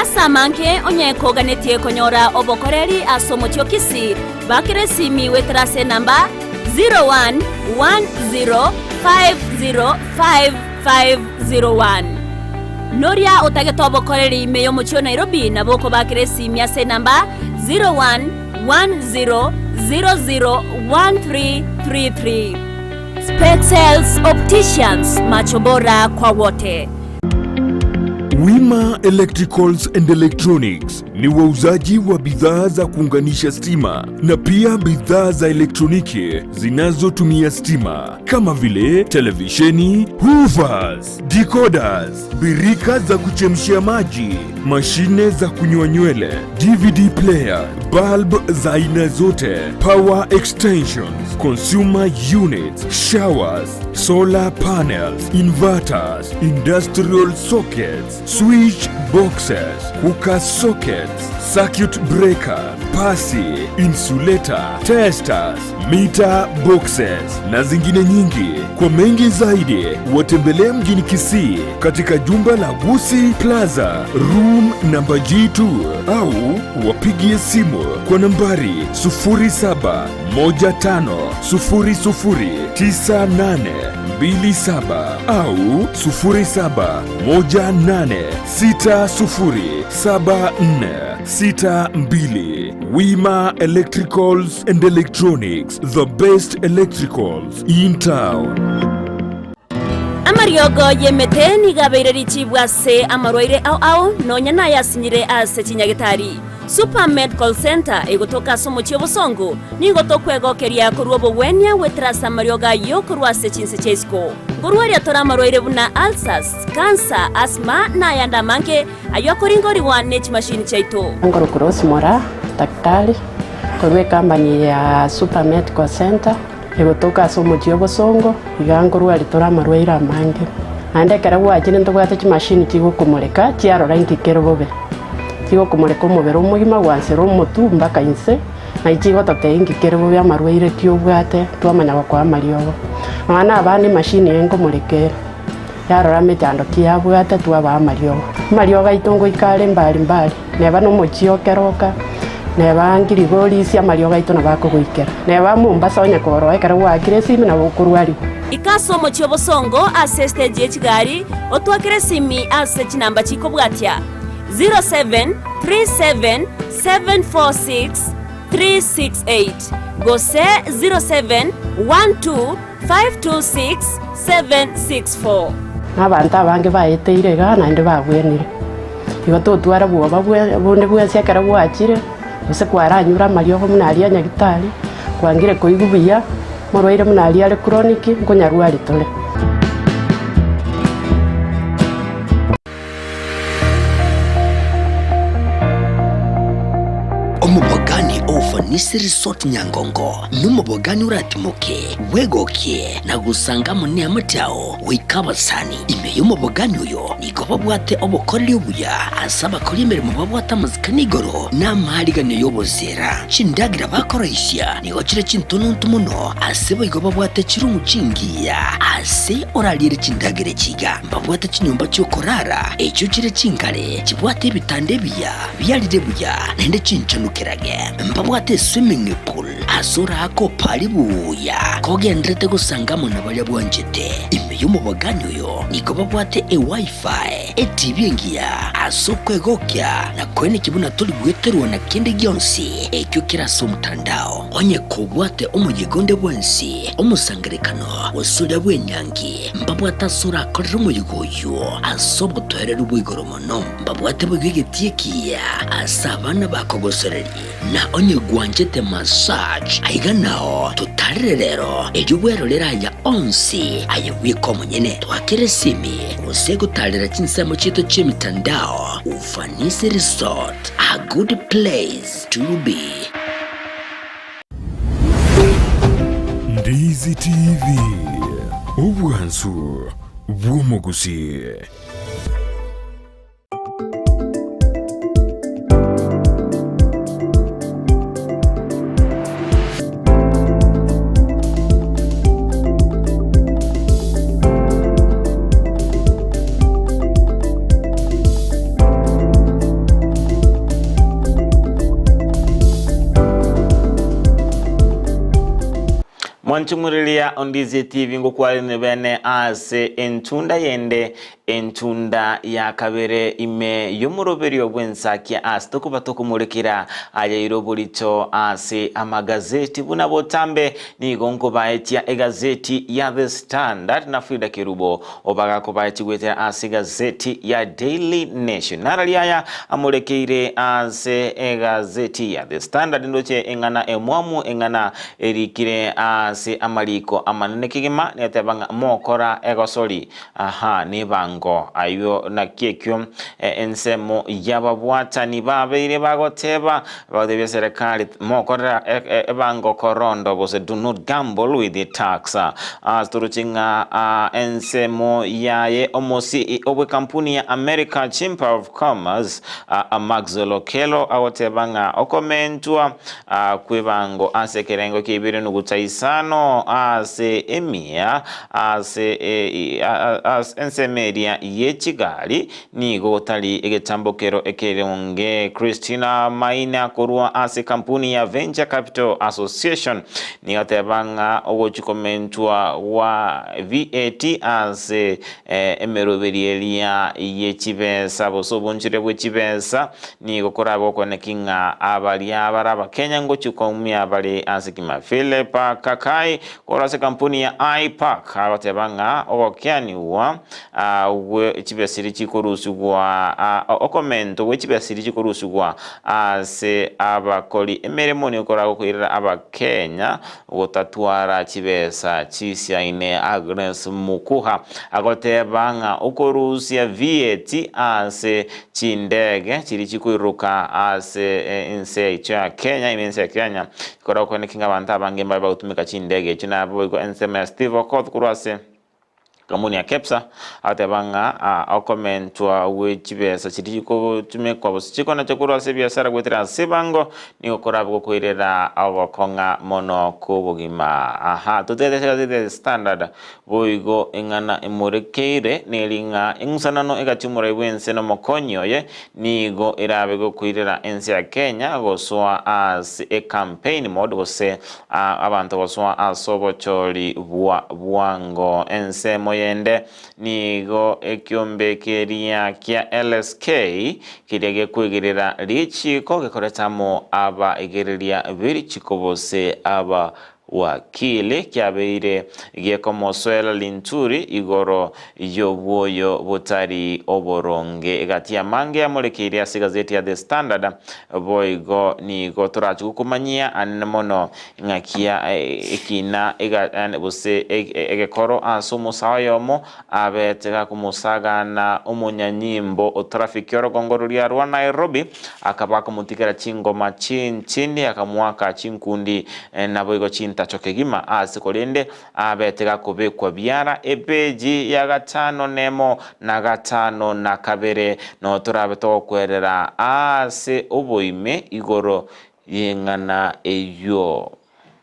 Ase amange onye koganetie konyora obokoreri ase omochie o Kisii, bakera esimi goetera ase enamba 0110505501. Noria otagete obokoreri ime y'omochie o Nairobi nabo okobakera esimi ase enamba 0110001333. Spexels Opticians, macho bora kwa wote. Wima Electricals and Electronics ni wauzaji wa bidhaa za kuunganisha stima na pia bidhaa za elektroniki zinazotumia stima kama vile televisheni, hoovers, decoders, birika za kuchemshia maji, mashine za kunyoa nywele, DVD player, bulb za aina zote, power extensions, consumer units, showers, solar panels, inverters, industrial sockets, switch boxes, cooker sockets, circuit breaker, pasi, insulator, testers, meter boxes na zingine nyingi. Kwa mengi zaidi watembelee mjini Kisii katika jumba la Gusii Plaza room namba G2 au wapigie simu kwa nambari 0715009827 au 0718607462. Wima Electricals and Electronics, the best electricals in town. Amariogo y'emete nigo abeire richibu ase amarwaire ao ao, nonya nayasinyire ase chinyagetari. Super Medical Centre egotoka ase omochie obosongo, nigo tokwegokeria korwa obogwenia goetera ase amariogo ayio korwa ase chinse chia isiko. Nkorwaria tore amarwaire buna ulcers, cancer, asthma na ayande amange ayio akoringorigwa ne chimashini chiaito. Nkorokwa Rose Moraa, daktari korwa ecompany ya Super Medical Centre egotoka ase omochie obosongo, iga nkorwaria tore amarwaire amange. Naende ekero gwachire ntobwate chimashini chigokomoreka chiarora inki kere bobe. Chigokomoreka omobere omogima gwansera omotwe mpaka inse, naye chigototebia inki kere bobe amarwaire ki obwate twamanya gokoa amariogo. Nonya na abana emashini eye nkomoreka ere, yarora emechando ki yabwate twabaa amariogo. Amariogo aito ngoika are mbari mbari, neba na omochie o Keroka, neba Ngirigorisia amariogo aito nabo akogoikera. Neba Mombasa onye koroa ekero gwaakire esimi nabo okorwarigwa. Ika ase omochie obosongo ase estage ye chigari, otwakere esimi ase chinamba chikobwatia, 0737746368 gose 0712526764. Na abanto abange baeteire igaa naende babwenire. Igo totwara bwoba bonde bwensi ekero gwachire, gose kwaranyure amariogo buna aria a nyagitari, kwangire koigwa buya, morwaire buna aria are chronic, nkonyarwari tore. Omopagani o ufanisi. Ufanisi Resort Nyangongo nomobogani oratimoke, bwegokie na gosanga amo neamate ao goika abasani. Ime y'omobogani oyo nigo babwate obokoreri obuya ase abakori emeremo babwate amasikani igoro na amaariganio y'oboseera. Chindagera bakoroisia nigo chire chintonontu mono ase boigo babwate chirumu chingiya ase orariere chindagera echi iga. Mbabwate chinyomba chi'okorara echio chire chingare, chibwate ebitanda ebiya biarire buya naende chinchenu kerage. Mbabwate eswimming pool ase oraake opare buya kogenderete gosanga amo na baria bwanchete. Ime y'omobogani oyo nigo babwate eWiFi, eTV engiya ase okwegokia na koenekia buna tori gweterwa na kende gionsi ekio kere ase omotandao. Onye kobwate omoyega onde bwensi, omosangerekano, gose oria bw'enyangi, mbabwate ase orakorere omoyega oyio ase obotoereru bwa igoro mono. Mbabwate boigo egetii ekiya ase abana bakogosoreria. Na onye gwanchete massage, aiga nao totarere rero, erio bwerorere aya onsi aye bweka omonyene. Twakere esimi gose gotarera chinsemo chiaito chi'emitandao. Ufanisi Resort, a good place to be. Ndizi TV, obwansu bw'omogusii. Mwanchumureria Ondizie TV ngokwarene bene ase entunda yende Entunda ya kabere ime y'omoroberio bw'ensakia ase tokoba tokomorekera ayaire oborito ase amagazeti buna botambe nigo nkobaetia egazeti ya The Standard na Frida Kerubo obagakobaetia goetera ase egazeti ya Daily Nation. Narari aya amorekeire ase egazeti ya The Standard ndoche eng'ana emwamu eng'ana erikire ase amariko amanene kegima neteba ng'a mokora egosori Aha nebango ayio naki ekio ensemo y'ababwatani babeire bagoteba, bagotebia serikali mokorera ebango korondo gose do not gamble with the tax. Ase toroche ng'a ensemo yaye omo CEO bw'ekampuni ya America Chamber of Commerce Maxwell Okello agoteba ng'a okomentwa kw'ebango ase ekerengo kia ibere nuguta isano ase emia Ase ensemo eria ye chigari nigo gotari egetambokero ekeronge. Christina Maina korwa ase ekampuni ya Venture Capital Association nigo ateba ng'a ogochi komentwa gwa VAT ase emeroberio eria ye chibesa gose obonchore bwe chibesa nigo korabe gokoneki ng'a abaria bare abakenya ngochi koumia bare ase kima. Philip Kakai Korwa ase ekampuni ya IPAC agoteba ng'a ogokeanigwa gwe chibesiri chikorusigwa okomentwa gwe chibesiri chikorusigwa ase abakori emeremo nigo koragokoirera abakenya gotatwara chibesa chisiaine. Agnes Mukuha agoteba ng'a okorusia VAT ase chindege chiria chikoiruruka ase ense yaito ya Kenya ime ense ya Kenya Ekero okoeneki ng'a abanto abange mbabe bagotumeka chindege echio naboigo ensemo ya Steve Okoth korwa ase ekampuni ya Kepsa agoteba ng'a okomentwa gwe chibesa chiria chigotumekwa gose chikonacha korwa ase ebiasara goetera ase ebango nigo korabe gokoirera ogokong'a mono kw'obogima. Aha totete ase egazeti ya The Standard boigo eng'ana emorekeire neri ng'a eng'usanano egati omorai bw'ense na omokonyi oye Nigo erabe gokoirera ense ya Kenya gosoa ase ecampaign mode gose abanto gosoa ase obochori bwa bwango. Ensemo yende nigo ekiombe keria kia LSK keria gekwegerera richiko gekoreta amo abaegereria berichiko gose aba. Wakili kiabeire gekomosoera Linturi igoro y'obwoyo botari oboronge. Egati y'amange amorekeire ase egazeti ya The Standard boigo nigo torache gokomanyia anene mono ng'aki ya ekina gose egekoro ase omosae oyomo abete gakomosagana omonyanyimbo o traffic orogongo roria rwa Nairobi akaba akomotigera chingoma chinchindi akamoaka chinkundi naboigo chintacho kegima ase korende abete gakobekwa biara epeji ya gatano nemo na gatano na kabere noo torabe togokwerera aase oboime igoro y'eng'ana eyio.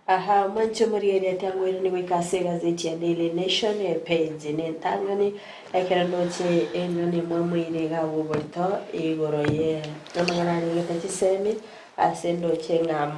Aha, mwanche omorigereria tiangoirani goika ase egazeti ya Daily Nation, epage nentang'ani, ekero ndoche eng'ana emwamoire iga abwo oborito igoro ye amang'ana arengete chisemi, ase ndoche ng'a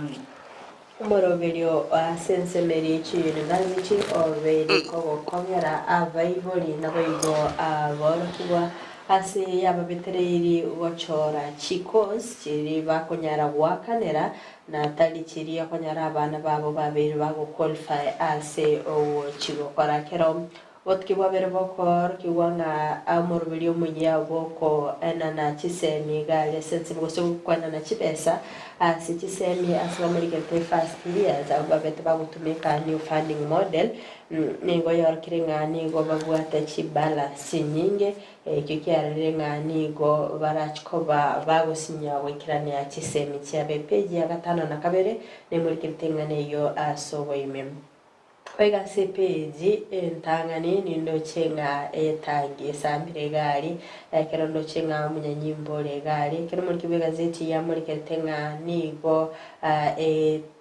omoroberio ase ensemo eria ye chiuniversity obeire kogokong'era abaibori naboigo aborokigwa ase yababetereiri gochora chicourse chiria bakonyara goakanera Na tari chiria okonyora abana babo babeire bagoqualify ase ogochi gokora kero obotuki bwabere bokoorokigwa ng'a omoroberi omuya bw'okoenana chisemi iga aria ase ensemo gose koenana chibesa ase chisemi ase bamorigerete first years abwo babete bagotumeka new funding model nigo yorokire ng'a nigo babwate chibalance chinyinge Ekio kiarorire ng'a nigo barache koba bagosinywa goikerania chisemi chiabo. Epeji ya gatano na kabere nemorikerete eng'ana eyio ase oboime. Boigo ase epeji entang'ani nindoche ng'a etangi esambire egari, ekero ndoche ng'a omonyanyimbo ore egari, ekero omoriki bw'egazeti yamorikerete ng'a nigo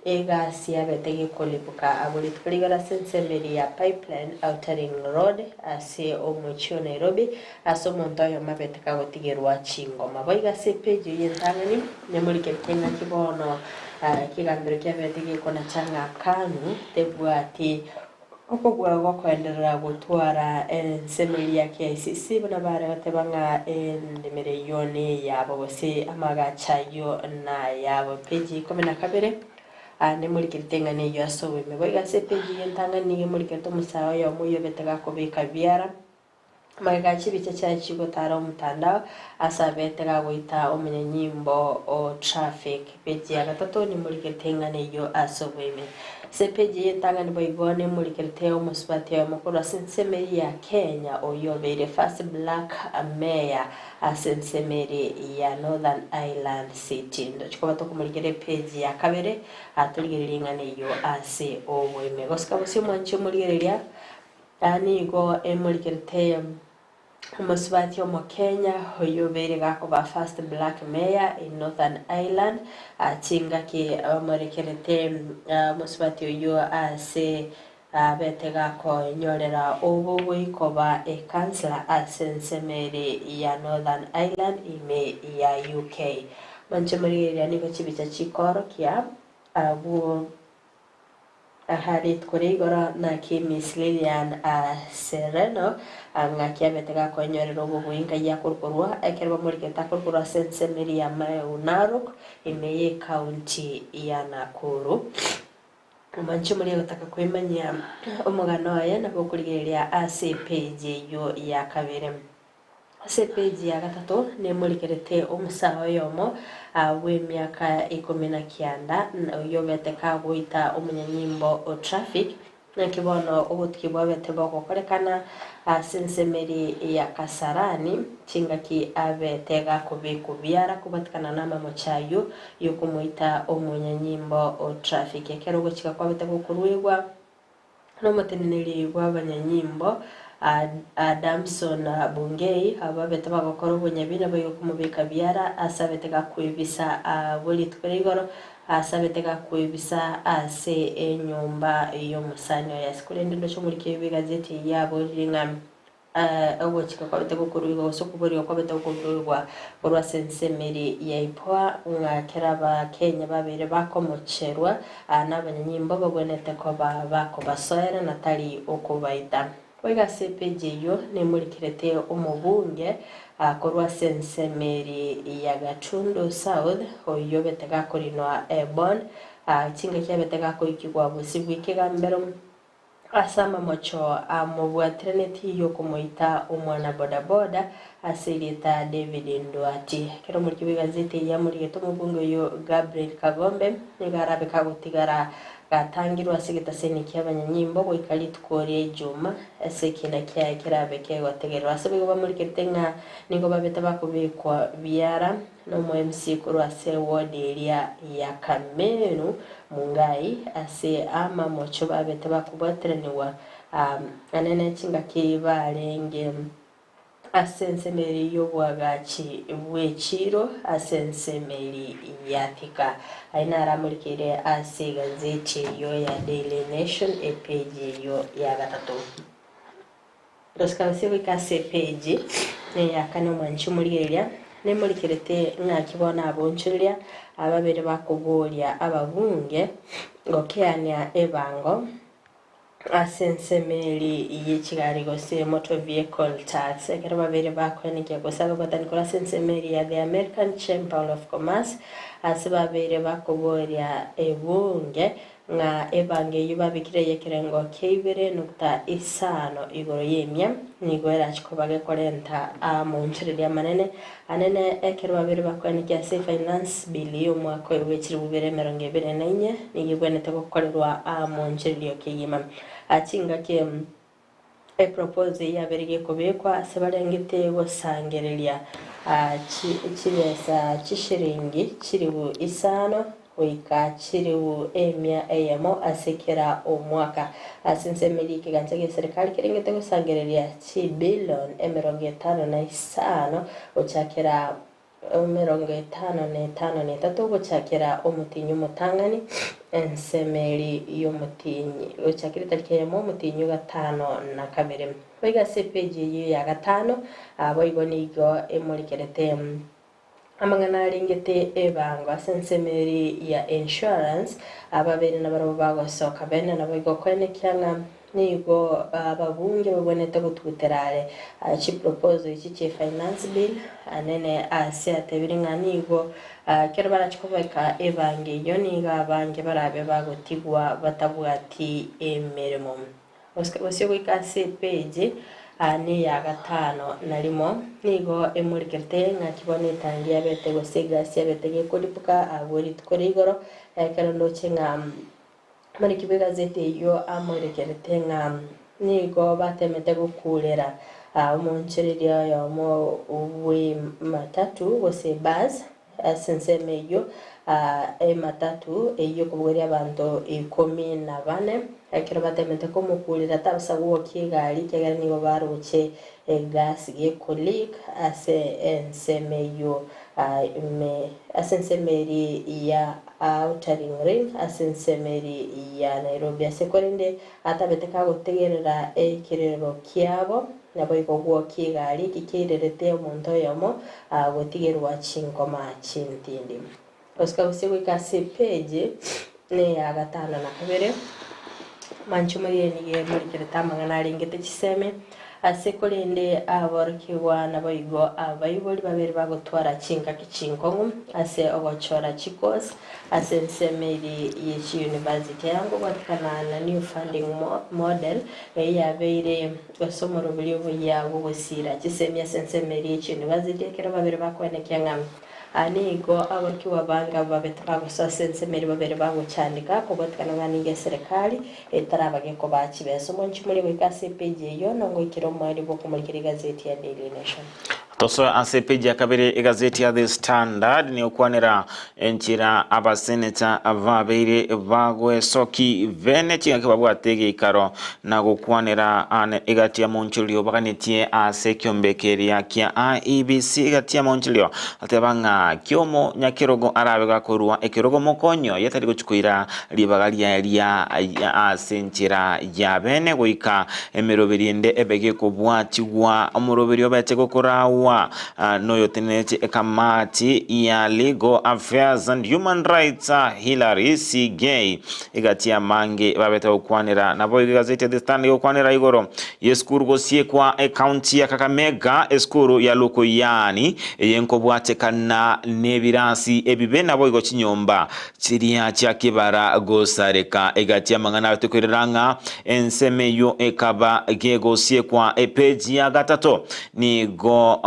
Egasi yabete gekoribuka agwo rituko rigoro ase ensemo eria ya Pipeline Outer Ring Road ase omochie o Nairobi ase omonto oyomo abete kagotigerwa chingoma. Boigo ase epeji eyio entang'ani nemorikerete ng'aki bono ekegambero kiabete gekonacha ng'a Kanu tebwati Okobua gokoenderera gotwara ensemo eria ya KICC buna bare goteba ng'a endemero eyio neyabo gose amagacho ayio nayabo. Page ikomi na kabere nemorikerete eng'ana eyio ase oboime. Boigo ase epage eyio entang'ani nigo emorikerete omosae oyomo oyio obete gakobeka biara. Magega chibicha chiaye chigotara omotandao ase abete gagoita omonyanyimbo o traffic. Peji ya gatato nemorikerete eng'ana eyio ase oboime. Ase epeji eye entang'ani boigo nemorikerete omosubati oyomo korwa ase ensemo eria ya Kenya oyio obeire first black mayor ase ensemo eria ya Northern Ireland City. Ndoche koba tokomorikera epeji ya kabere atorigererie eng'ana eyio ase oboime. Gosika bosio mwanche omorigereria. Aa nigo emorikerete omosubati omokenya oyio obeire gakoba first black mayor in Northern Ireland chingaki bamorekerete omosubati oyio ase abete gakonyorera obobui koba e councillor ase ensemo ere ya Northern Ireland ime ya UK. Manche morigereria nigo chibicha chikoorokia abwo. Aha rituko ria igoro naki Miss Lilian Sereno ng'aki abete gakoenyorera obobui ngai akorukorwa ekero bamorikete akorukorwa ase ensemo eria ya Mau Narok ime y'ecounty ya Nakuru. Omanche omoria gotaka kwemanyia omogano oye nabo okorigereria ase epage eyio ya kabere. Ase epeji ya gatato nemorikerete omosae oyomo bw'emiaka ikomi na kianda, oyio obete kagoita omonyanyimbo o traffic, naki bono obotuki bwabete bogokorekana ase ensemo eria ya Kasarani, chingaki abete gakobekwa biara kobwatekana namamocho ayio yokomoita omonyanyimbo o traffic. Ekero ogochika kwabete gokoruegwa. Nomoteneneri bw'abanyanyimbo, Adamson Bungei, abwo babete bagokora obonyabi naboigo komobeka biara ase abete gakwebisa abwo rituko ria igoro, ase abete gakwebisa ase enyomba y'omosani oye. Ase korende ndoche omoriki bw'egazeti eyio yaborire ng'a. Ogochika kwabete gokoruigwa gose okoborigwa kwabete gokoruigwa korwa ase ensemo eria ya Ipoa, ng'a kera Abakenya babeire bakomocherwa nabanyanyimbo bagwenerete koba bakobasoera na tari okobaita. Boigo ase epeji eyio nemorikerete omobunge korwa ase ensemo eria ya Gatundu South oyio obete gakorinwa Ebon. Chingaki abete gakoikigwa bosio bw'ekegambero ase amamocho amobwatiraneti y'okomoita omwana bodaboda ase erieta David Nduati. Ekero omoriki bw'egazeti eye amorigete omobunge oyio Gabriel Kagombe nigo arabe kagotigara gatangirwe ase egetaseni ki'abanyanyimbo goika rituko ria Ijuma ase ekiina kiaye kerabe kegotegererwa. Ase boigo bamorikerete ng'a nigo babete bakobekwa biara nomo MC korwa ase ward eria ya Kamenu Mungai ase amamocho babete bakobwateranigwa anene chingaki barenge ase ensemo eria y'oboagachi bw'echiiro ase ensemo eria ya Thika. Ayio naro amorikeire ase egazeti eyio ya Daily Nation epeji eyio ya gatato. Gosika gose goika ase epeji ya kane omwanchi omorigereria, nemorikerete ng'aki bono abonchoreria ababere bakoboria ababunge gokeania ebango ase ensemo eri ye chigari gose motor vehicle tax ekero babere bakoenekia gose ababwatani korwa ase ensemo eri ya The American Chamber of Commerce ase babere bakoboria ebunge Ng'a ebango eyio babekire y'ekerengo kia ibere nukta isano igoro y'emia nigo erache koba gekorenta amaonchoreria amanene anene ekero babere bakoenekia ase Finance Bill y'omwaka oyo bw'echilifu bibere emerongo ebere na inye nigo ebwenerete gokorerwa amaonchorerio kegima. Chingaki Eproposal eyio yabere gekobekwa ase barengete gosangereria chibesa chishiringi chilifu isano goika chilifu emia eyemo ase kera omwaka. Ase ensemo eria ekegancha gi'eserekari kerengete gosangereria chibilion 55 gochakera 53 gochakera omotienyi omotang'ani, ensemeri y'omotienyi, gochakera etariki eyemo omotienyi o gatano na kabere. Boigo ase epeji eyio ya gatano, boigo nigo emorikerete amang'ana arengete ebango ase ensemeri ya insurance, ababere nabarabwo bagosoka bene naboigo koenekia ng'a Nigo ababunge babwenerete gotugutera are chiproposal echi chie finance bill anene ase atebire ng'a nigo ekero barache kobeka ebango eyio nigo abange barabe bagotigwa batabwati emeremo. Gose goika ase epage neya gatano na rimo nigo emorikerete ng'aki bono etangi yabete gose egasi yabete gekoripuka abwo rituko ria igoro ekero ndoche ng'a Omoriki bw'egazeti eyio amoirekerete ng'a nigo batemete gokuurera omoonchoreria oyomo bw'ematatu gose bus ase ensemo eyio ematatu eyio ekobogoria abanto 14 ekero batemete komokuurera tabasa gwokia egari ekiagera nigo baroche egasi gekoleak ase ensemo eyio ime ase ensemo eria ya Outer Ring Ring ase ensemo eria ya Nairobi ase korende atabete kagotegerera ekerero kiabo naboigo gwokia egari eki kiairerete omonto oyomo gotigerwa chinkoma chintindi. Gosika gose goika ase epeji neya gatano na kabere manche omorire nigo emorikerete amang'ana arengete chisemi Ase korende aborokigwa naboigo abaibori babere bagotwara chingaki chinkong'u ase ogochora chicourse ase ensemo eri ye chiuniversity eango gwatikana na new funding model eyio yabeire gose omoroberi obuya bw'ogosira chisemi ase ensemo eri ye chiuniversity ekero babere bakoenekia ng'a Aa nigo aborokigwa abange abwo babete bagosoa ase ensemo eria babere bagochandeka, kobwatekana ng'a nigo eserekari etarabage kobaa chibesa. Omonchi moria goika ase epeji eyio nongoikera omoerio bw'okomorikera egazeti ya Daily Nation. Tosoe ase epeji ya kabere egazeti ya The Standard niokwanera enchera abaseneta babeire bagwesoki bene chingaki babwate egeikaro na gokwanera ane egati ya monchorio baganetie ase ekiombe keria kia IEBC egati ya monchorio ateba ng'a kiomo nyakerogo arabe gakorua ekerogo mokonyo yetari gochi koira ribaga riaye ria ase enchera ya bene goika emeroberi ende ebe gekobwatigwa omoroberi obete gokorawa. gokorwa noyotenenetie ekamati ya Legal Affairs and Human Rights Hillary Sigei egati y'amange babete gokwanera. Naboigo egazeti ya The Standard egokwanera igoro y'esukuru gosiekwa ecounty ya Kakamega esukuru ya Lukuyani eye nkobwatekana nebirasi ebibe naboigo chinyomba Chiria chia kebara gosareka. Egati y'amang'ana aye tokoirera ng'a ensemo eyio ekaba gegosiekwa epeji ya gatato, nigo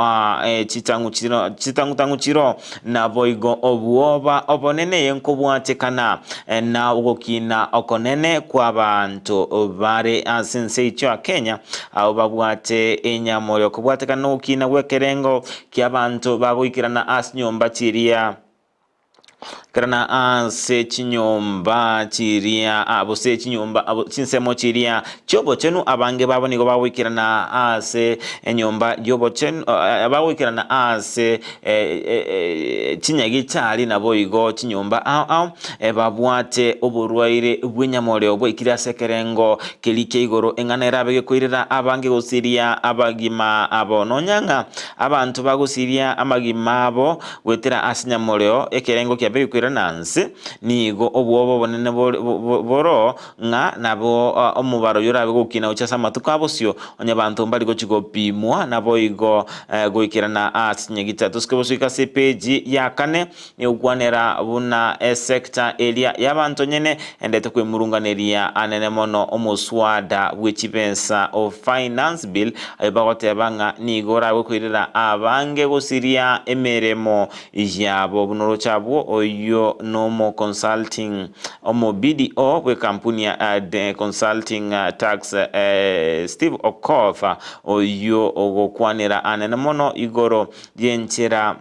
chitang'u-tang'u chiro, naboigo obwoba obonene nkobwatekana na ogokina okonene kw'abanto bare ase ense yaito ya Kenya, abwo babwate enyamorero kobwatekana nogokina gw'ekerengo ki'abanto bagoikerana ase chinyomba chiria. Kerana ase chinyomba chiria gose chinyomba chinsemo chiria chi'obochenu, abange babo nigo bagoikerana ase enyomba y'obochenu, bagoikerana ase chinyagitari naboigo chinyomba ao ao, babwate oborwaire bw'enyamoreo bwaikire ase ekerengo keria kia igoro, eng'ana erabe gekoirera abange gosiria abagima abo. Nonya ng'a abanto bagosiria amagima abo Goetera ase nyamoreo ekerengo kiabekwe na nse, nigo obwoba obonene boro ng'a nabo omobaro oyio orabe gokina gochia ase amatuko a bosio, onye abanto mbari gochia gopimwa, naboigo goikerana ase chinyagita. Tosike bosoike ase epeji ya kane, negokwanera buna esecta eria y'abanto nyene endete kwemurunganeria anene mono omoswada bwe chibesa o Finance Bill, Aye bagoteba ng'a nigo orabe koirera abange gosiria emeremo yabo buna oroche abwo, oyio nomo consulting omo BDO bw'ekampuni ya Consulting Tax Steve Okoth oyio ogokwanera anene mono igoro y'enchera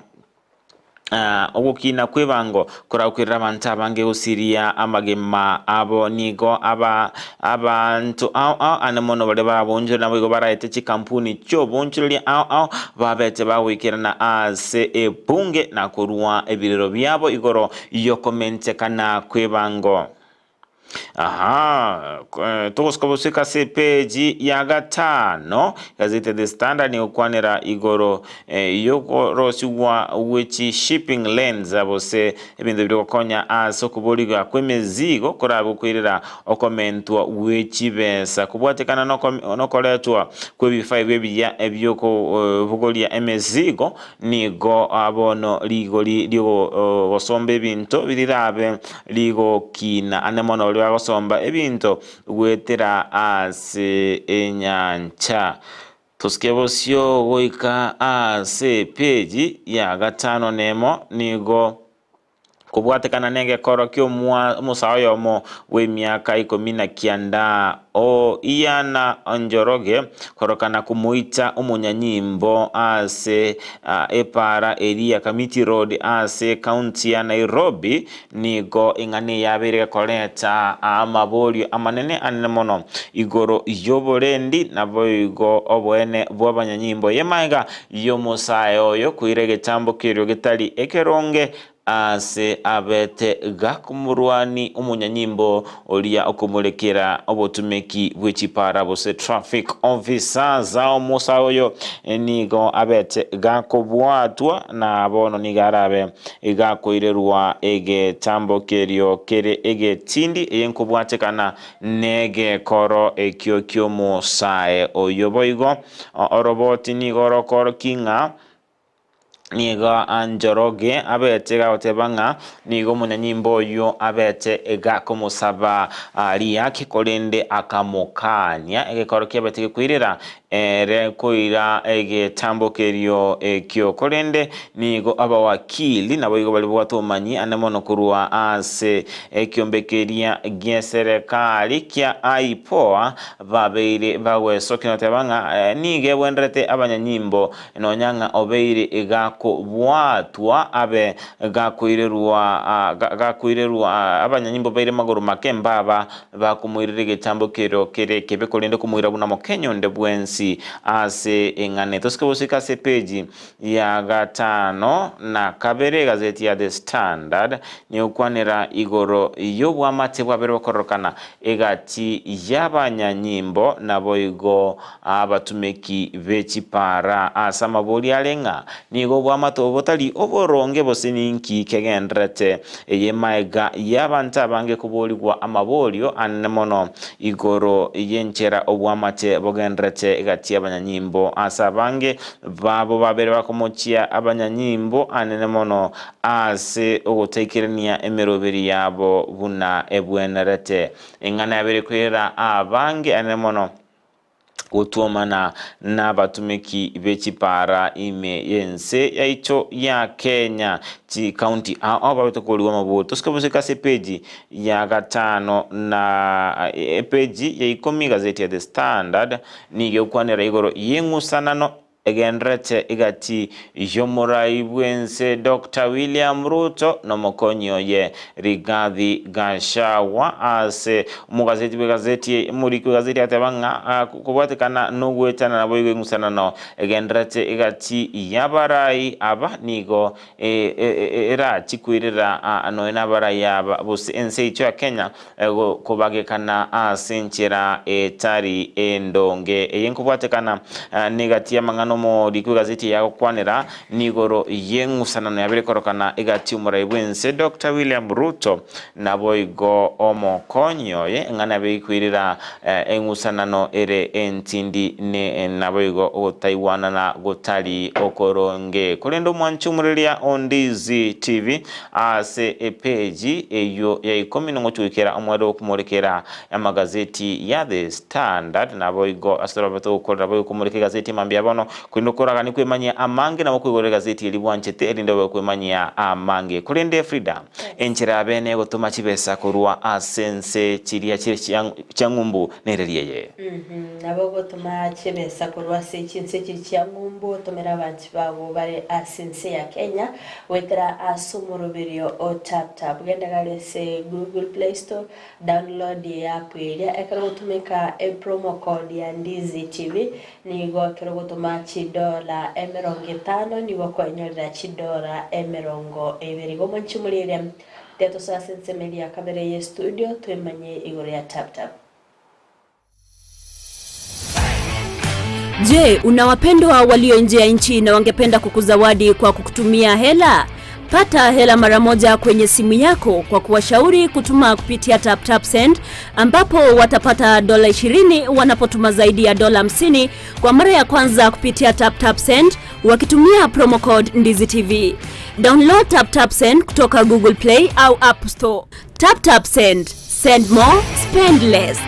Ogokina kw'ebango korakwirere abanto abange gosiria amagima abo. Nigo aba abanto ao ao ande mono baria barabonchore naboigo baraete chikampuni chi'obonchoreria ao ao babete bagoikerana ase ebunge na korua ebirero biabo igoro y'okomentekana kw'ebango. Aha, togosuka bosweka ase epeji ya gatano, gazeti ya The Standard negokwanera igoro y'okorosigwa gwe chi shipping lanes gose ebinto biria gokonya ase okoboriga kw'emezigo korabe gokoirera okomentwa gwe chibesa kobwatekana nokoretwa kw'ebifaa ebio ebiya ebi'okobogoria emezigo Nigo bono rigori ri'ogosomba ebinto rirabe rigokina ane mono oria agosomba ebinto goetera ase enyancha. Tosike bosio goika ase epeji ya gatano nemo nigo Kobwatekana negekoro ki'omosae oyomo bw'emiaka ikomi na kianda o Iyana Njoroge, korokana komoita omonyanyimbo ase epaara eria ya Kamiti Road ase ekaunti ya Nairobi, nigo eng'ana eye yabeire gekoreta amaborio amanene anene mono igoro y'oborendi naboigo oboene bw'abanyanyimbo. Y'emaega y'omosae oyo koira egetambo kerio getari ekeronge Aase abete gakomorwania omonyanyimbo oria okomorekera obotumeki bwe chipara gose traffic officers. Omosae oyo nigo abete gakobwatwa na bono nigo arabe gakoirerwa egetambo kerio kere egetindi eye nkobwatekana negekoro ekio kiomosae oyo. Boigo oroboti nigo orokorokia ng'a Nigo Njoroge abete gagoteba ng'a nigo omonyanyimbo oyio abete gakomosaba riaki korende akamokania egekoro kiabete gekoirera ere koira egetambo kerio ekio. Korende nigo abawakili naboigo baria babwate obomanyi ande mono korwa ase ekiombe keria gi'eserekari kia IPOA babeire bagwesokia na goteba ng'a nigo ebwenderete abanyanyimbo Nonya ng'a obeire iga gakobwatwa abe gakoirerwa gakoirerwa abanyanyimbo baire magoro make mbaba bakomoirera egetambo kero kere ekebe korende komoira buna Mokenya onde bwensi ase eng'ana. Tosike gosika ase epeji ya gatano na kabere egazeti ya The Standard negokwanera igoro y'obwamate bwabere bokororokana egati y'abanyanyimbo naboigo abatumeki be chipara ase amabori are ng'a nigo obwamate obo botari oboronge gose ninki kegendererete. Eye maega y'abanto abange koborigwa amaborio anene mono igoro y'enchera obwamate bogendererete egati y'abanyanyimbo ase abange babo babere bakomochia abanyanyimbo anene mono ase ogotaikerania emeroberi yabo buna ebwenerete. Eng'ana yabere koirera abange anene mono gotwomana nabatumeki be chipara ime y'ense yaito ya Kenya chikaunti ao ao babete korigwa amabori. Tosike bosike ase epeji ya gatano na epeji ya ikomi gazeti ya The Standard nigo egokwanera igoro y'eng'usanano egendererete egati y'omorai bw'ense Doctor William Ruto n'omokonyi oye Rigathi Gachagua. Ase omogazeti bw'egazeti omoriki bw'egazeti ateba ng'a kobwatekana n'ogoetana naboigo eng'usanano egendererete egati y'abarai aba nigo erachi koirera nonya nabarai aba gose ense yaito ya Kenya kobagekana ase enchera etari endonge. Eye nkobwatekana negati y'amang'ana omoriki bw'egazeti eye agokwanera nigoro y'eng'usanano yabere korokana egati y'omorai bw'ense Doctor William Ruto naboigo omokonyi oye eng'ana yabe ekoirera eng'usanano ere entindi ne naboigo ogotaigwanana gotari okoronge. Korende omwanchi omoreria o Ndizi TV Ase epeji eyio ya ikomi nongochia goikera omwero okomorekera amagazeti ya The Standard, naboigo ase torabete gokorera boigo komoreka egazeti mambia bono, korende okoragani kwemanyia amange nabo koigorera egazeti eria bwanchete erinde obe okwemanyia amange. Korende Frida, enchera ya bene egotoma chibesa korwa ase ense chiria chire chia ng'umbu nereria eye. Nabo ogotoma chibesa korwa ase chinse chiria chia ng'umbu otomere abanchi bago bare ase ense ya Kenya Goetera ase omoroberio o Tap Tap, genda gare ase Google Play Store, download eapp eria. Ekero ogotumeka epromo code ya Ndizi TV, nigo ekero ogotoma chidola emerongo etano nigo okoenyorera chidola emerongo ebere. Igo mwanche moreria, tiga tosoe ase ensemo eria ya kabere ye studio twemanye igoro ya Tap Tap. Je, una wapendwa walio nje ya nchi na wangependa kukuzawadi kwa kukutumia hela? Pata hela mara moja kwenye simu yako kwa kuwashauri kutuma kupitia TapTap Send ambapo watapata dola 20 wanapotuma zaidi ya dola 50 kwa mara ya kwanza kupitia TapTap Send wakitumia promo code Ndizi TV. Download TapTap Send kutoka Google Play au App Store. TapTap Send. Send more, spend less.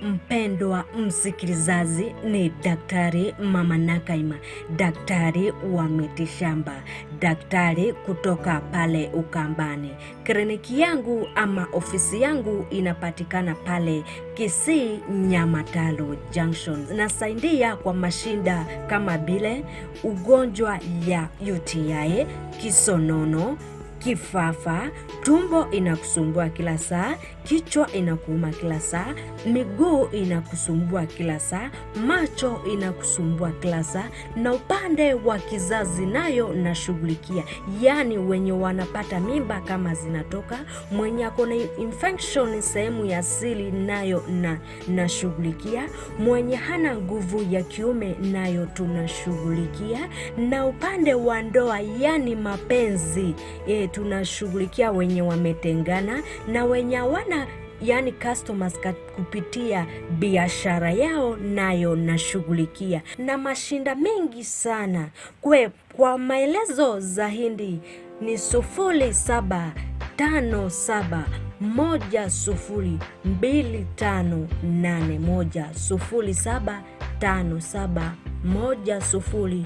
Mpendwa msikilizaji, ni Daktari Mama Nakaima, daktari wa mitishamba, daktari kutoka pale Ukambani. Kliniki yangu ama ofisi yangu inapatikana pale Kisii Nyamatalo Junction. Nasaidia kwa mashinda kama vile ugonjwa ya UTI, kisonono, kifafa, tumbo inakusumbua kila saa, kichwa inakuuma kila saa, miguu inakusumbua kila saa, macho inakusumbua kila saa, na upande wa kizazi nayo nashughulikia, yaani wenye wanapata mimba kama zinatoka, mwenye ako na infection sehemu ya siri nayo na nashughulikia, mwenye hana nguvu ya kiume nayo tunashughulikia, na upande wa ndoa yani mapenzi e, tunashughulikia wenye wametengana na wenye hawana yani customers kupitia biashara yao nayo nashughulikia, na mashinda mengi sana kwe. Kwa maelezo zaidi ni 0757102581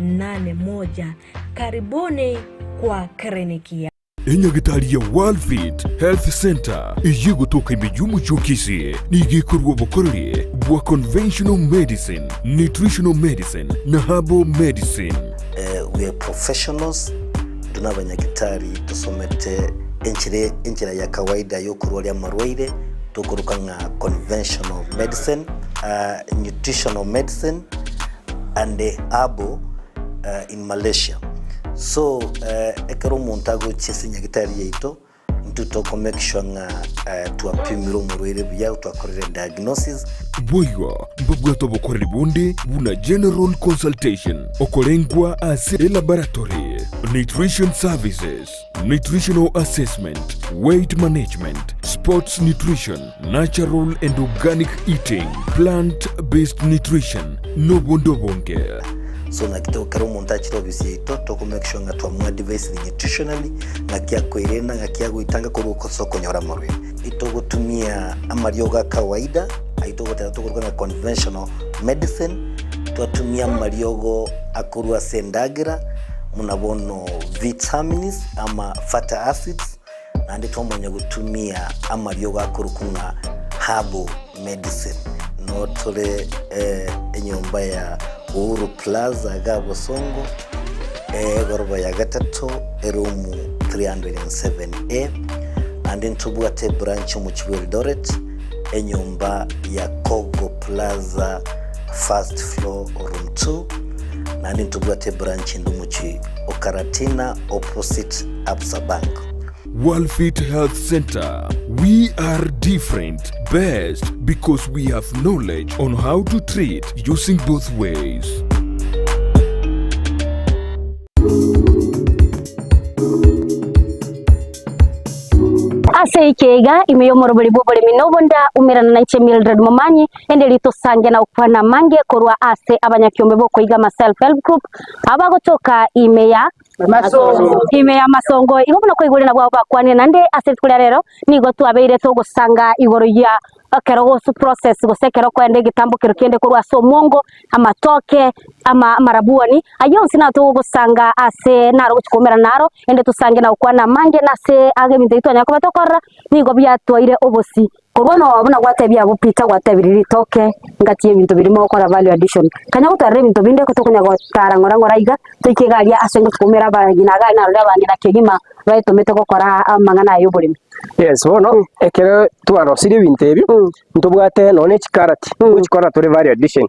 0757102581. Karibuni kwa kliniki ya Enyagitari ya Worldfit Health Centre eyio egotoka ime y'omochie o Kisii nigo ekorua obokoreri bwa conventional medicine, nutritional medicine na herbal medicine. We are professionals, intwe nabanyagitari tosomete enchera enchera ya kawaida yokorwaria amarwaire tokoroka ng'a conventional medicine, nutritional medicine and herbal in Malaysia. So ekero omonto agochia ase nyagitari yaito, intwe toko make sure ng'a twapimire omorwaire buya, twakorire diagnosis. Boigo mbabwate obokoreri bonde buna general consultation, okorengwa ase elaboratory, nutrition services, nutritional assessment, weight management, sports nutrition, natural and organic eating, plant based nutrition, nobonde obonge. So naki to ekero omonto achire ofisi yaito toko make sure ng'a twamoadvisire nutritionally, ng'aki akoirena, ng'aki agoitanga korwa ase okonyora amarwaire. Itogotumia amariogo a kawaida, ayio togoteba tokoruga ng'a conventional medicine, twatumia amariogo akorwa ase endagera, buna bono vitamins ama fatty acids, naende twamanya gotumia amariogo akorokwa ng'a herbal medicine. No tore enyomba ya Uhuru Plaza iga Bosongo, egoroba ya gatato, eroom 307A, naende ntobwate ebranch omochie bwa Eldoret, enyomba ya Kogo Plaza first floor room 2, naende ntobwate ebranch ende omochie o Karatina opposite Absa Bank. Worldfit Health Center, we are different, best because we have knowledge on how to treat using both ways. Ase ekeiga ime y'omorobori bw'oboremi na obonda, umerana nainche Mildred Momanyi, ende ritosange na gokwana amange korwa ase abanyakiombe b'okoigama Self Help Group, abagotoka ime ya Ime y'amasongo. Igo buna kwaigure nabwo abwo bakwanire, naende ase rituko ria rero nigo twabeire togosanga igoro ya ekero gose process gose ekero okoenda egetambokero kende korwa ase omwongo, amatoke, ama amarabuoni, ayio onsi naro togosanga ase naro gochia koumerana naro, ende tosange na gokwana amange nase age ebinto ebi twanyara koba tokorora, nigo biatwaire obosi. Korwa bono buna gwatebia abwo Peter gwatebirie ritoke ngati y'ebinto biria mogokora value addition. Kanya gotarera ebinto binde ko tokonya gotara ng'ora ng'ora iga, toike iga aria ase ngochia koumera abang'ina iga narorire abang'ina kegima baetomete gokora amang'ana aya y'oboremi. Yes, bono ekero twarosirie ebinto ebi, ntobwate nonya ne chikarati, ngochikora tore value addition.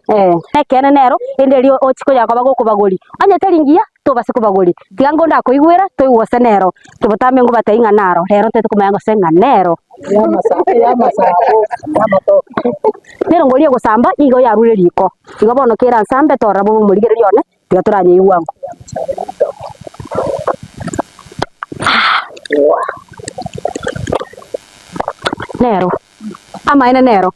Ekeene nero, ende erio ochie konya koba gokobagori, onye teri ngiya, tobase kobagori. Tiga ngo ndakoigwera, toigwe gose nero. Inche botambe ngobatebie ng'a naro, rero ntaete komanya gose ng'a nero. Nero ngoria egosamba, nigo yarure riko. Igo bono kera nsambe torora bobe omorigereria one, tiga toranyeigwa ango. Nero, amaene nero.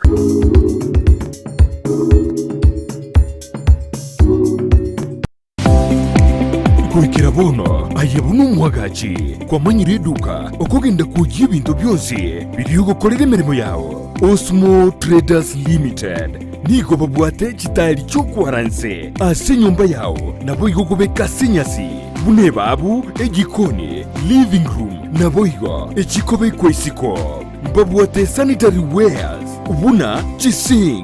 Goikera bono aye buna omwagachi kwamanyire eduka okogenda kwoyia ebinto bionsi biria ogokorera emeremo yao. Osmo Traders Limited nigo babwate chitaeri chi'okwara nse ase enyomba yao naboigo okobeka ase enyasi buna ebabu, ejikoni, living room naboigo echikobekwa isiko. Mbabwate sanitary wares buna chisink.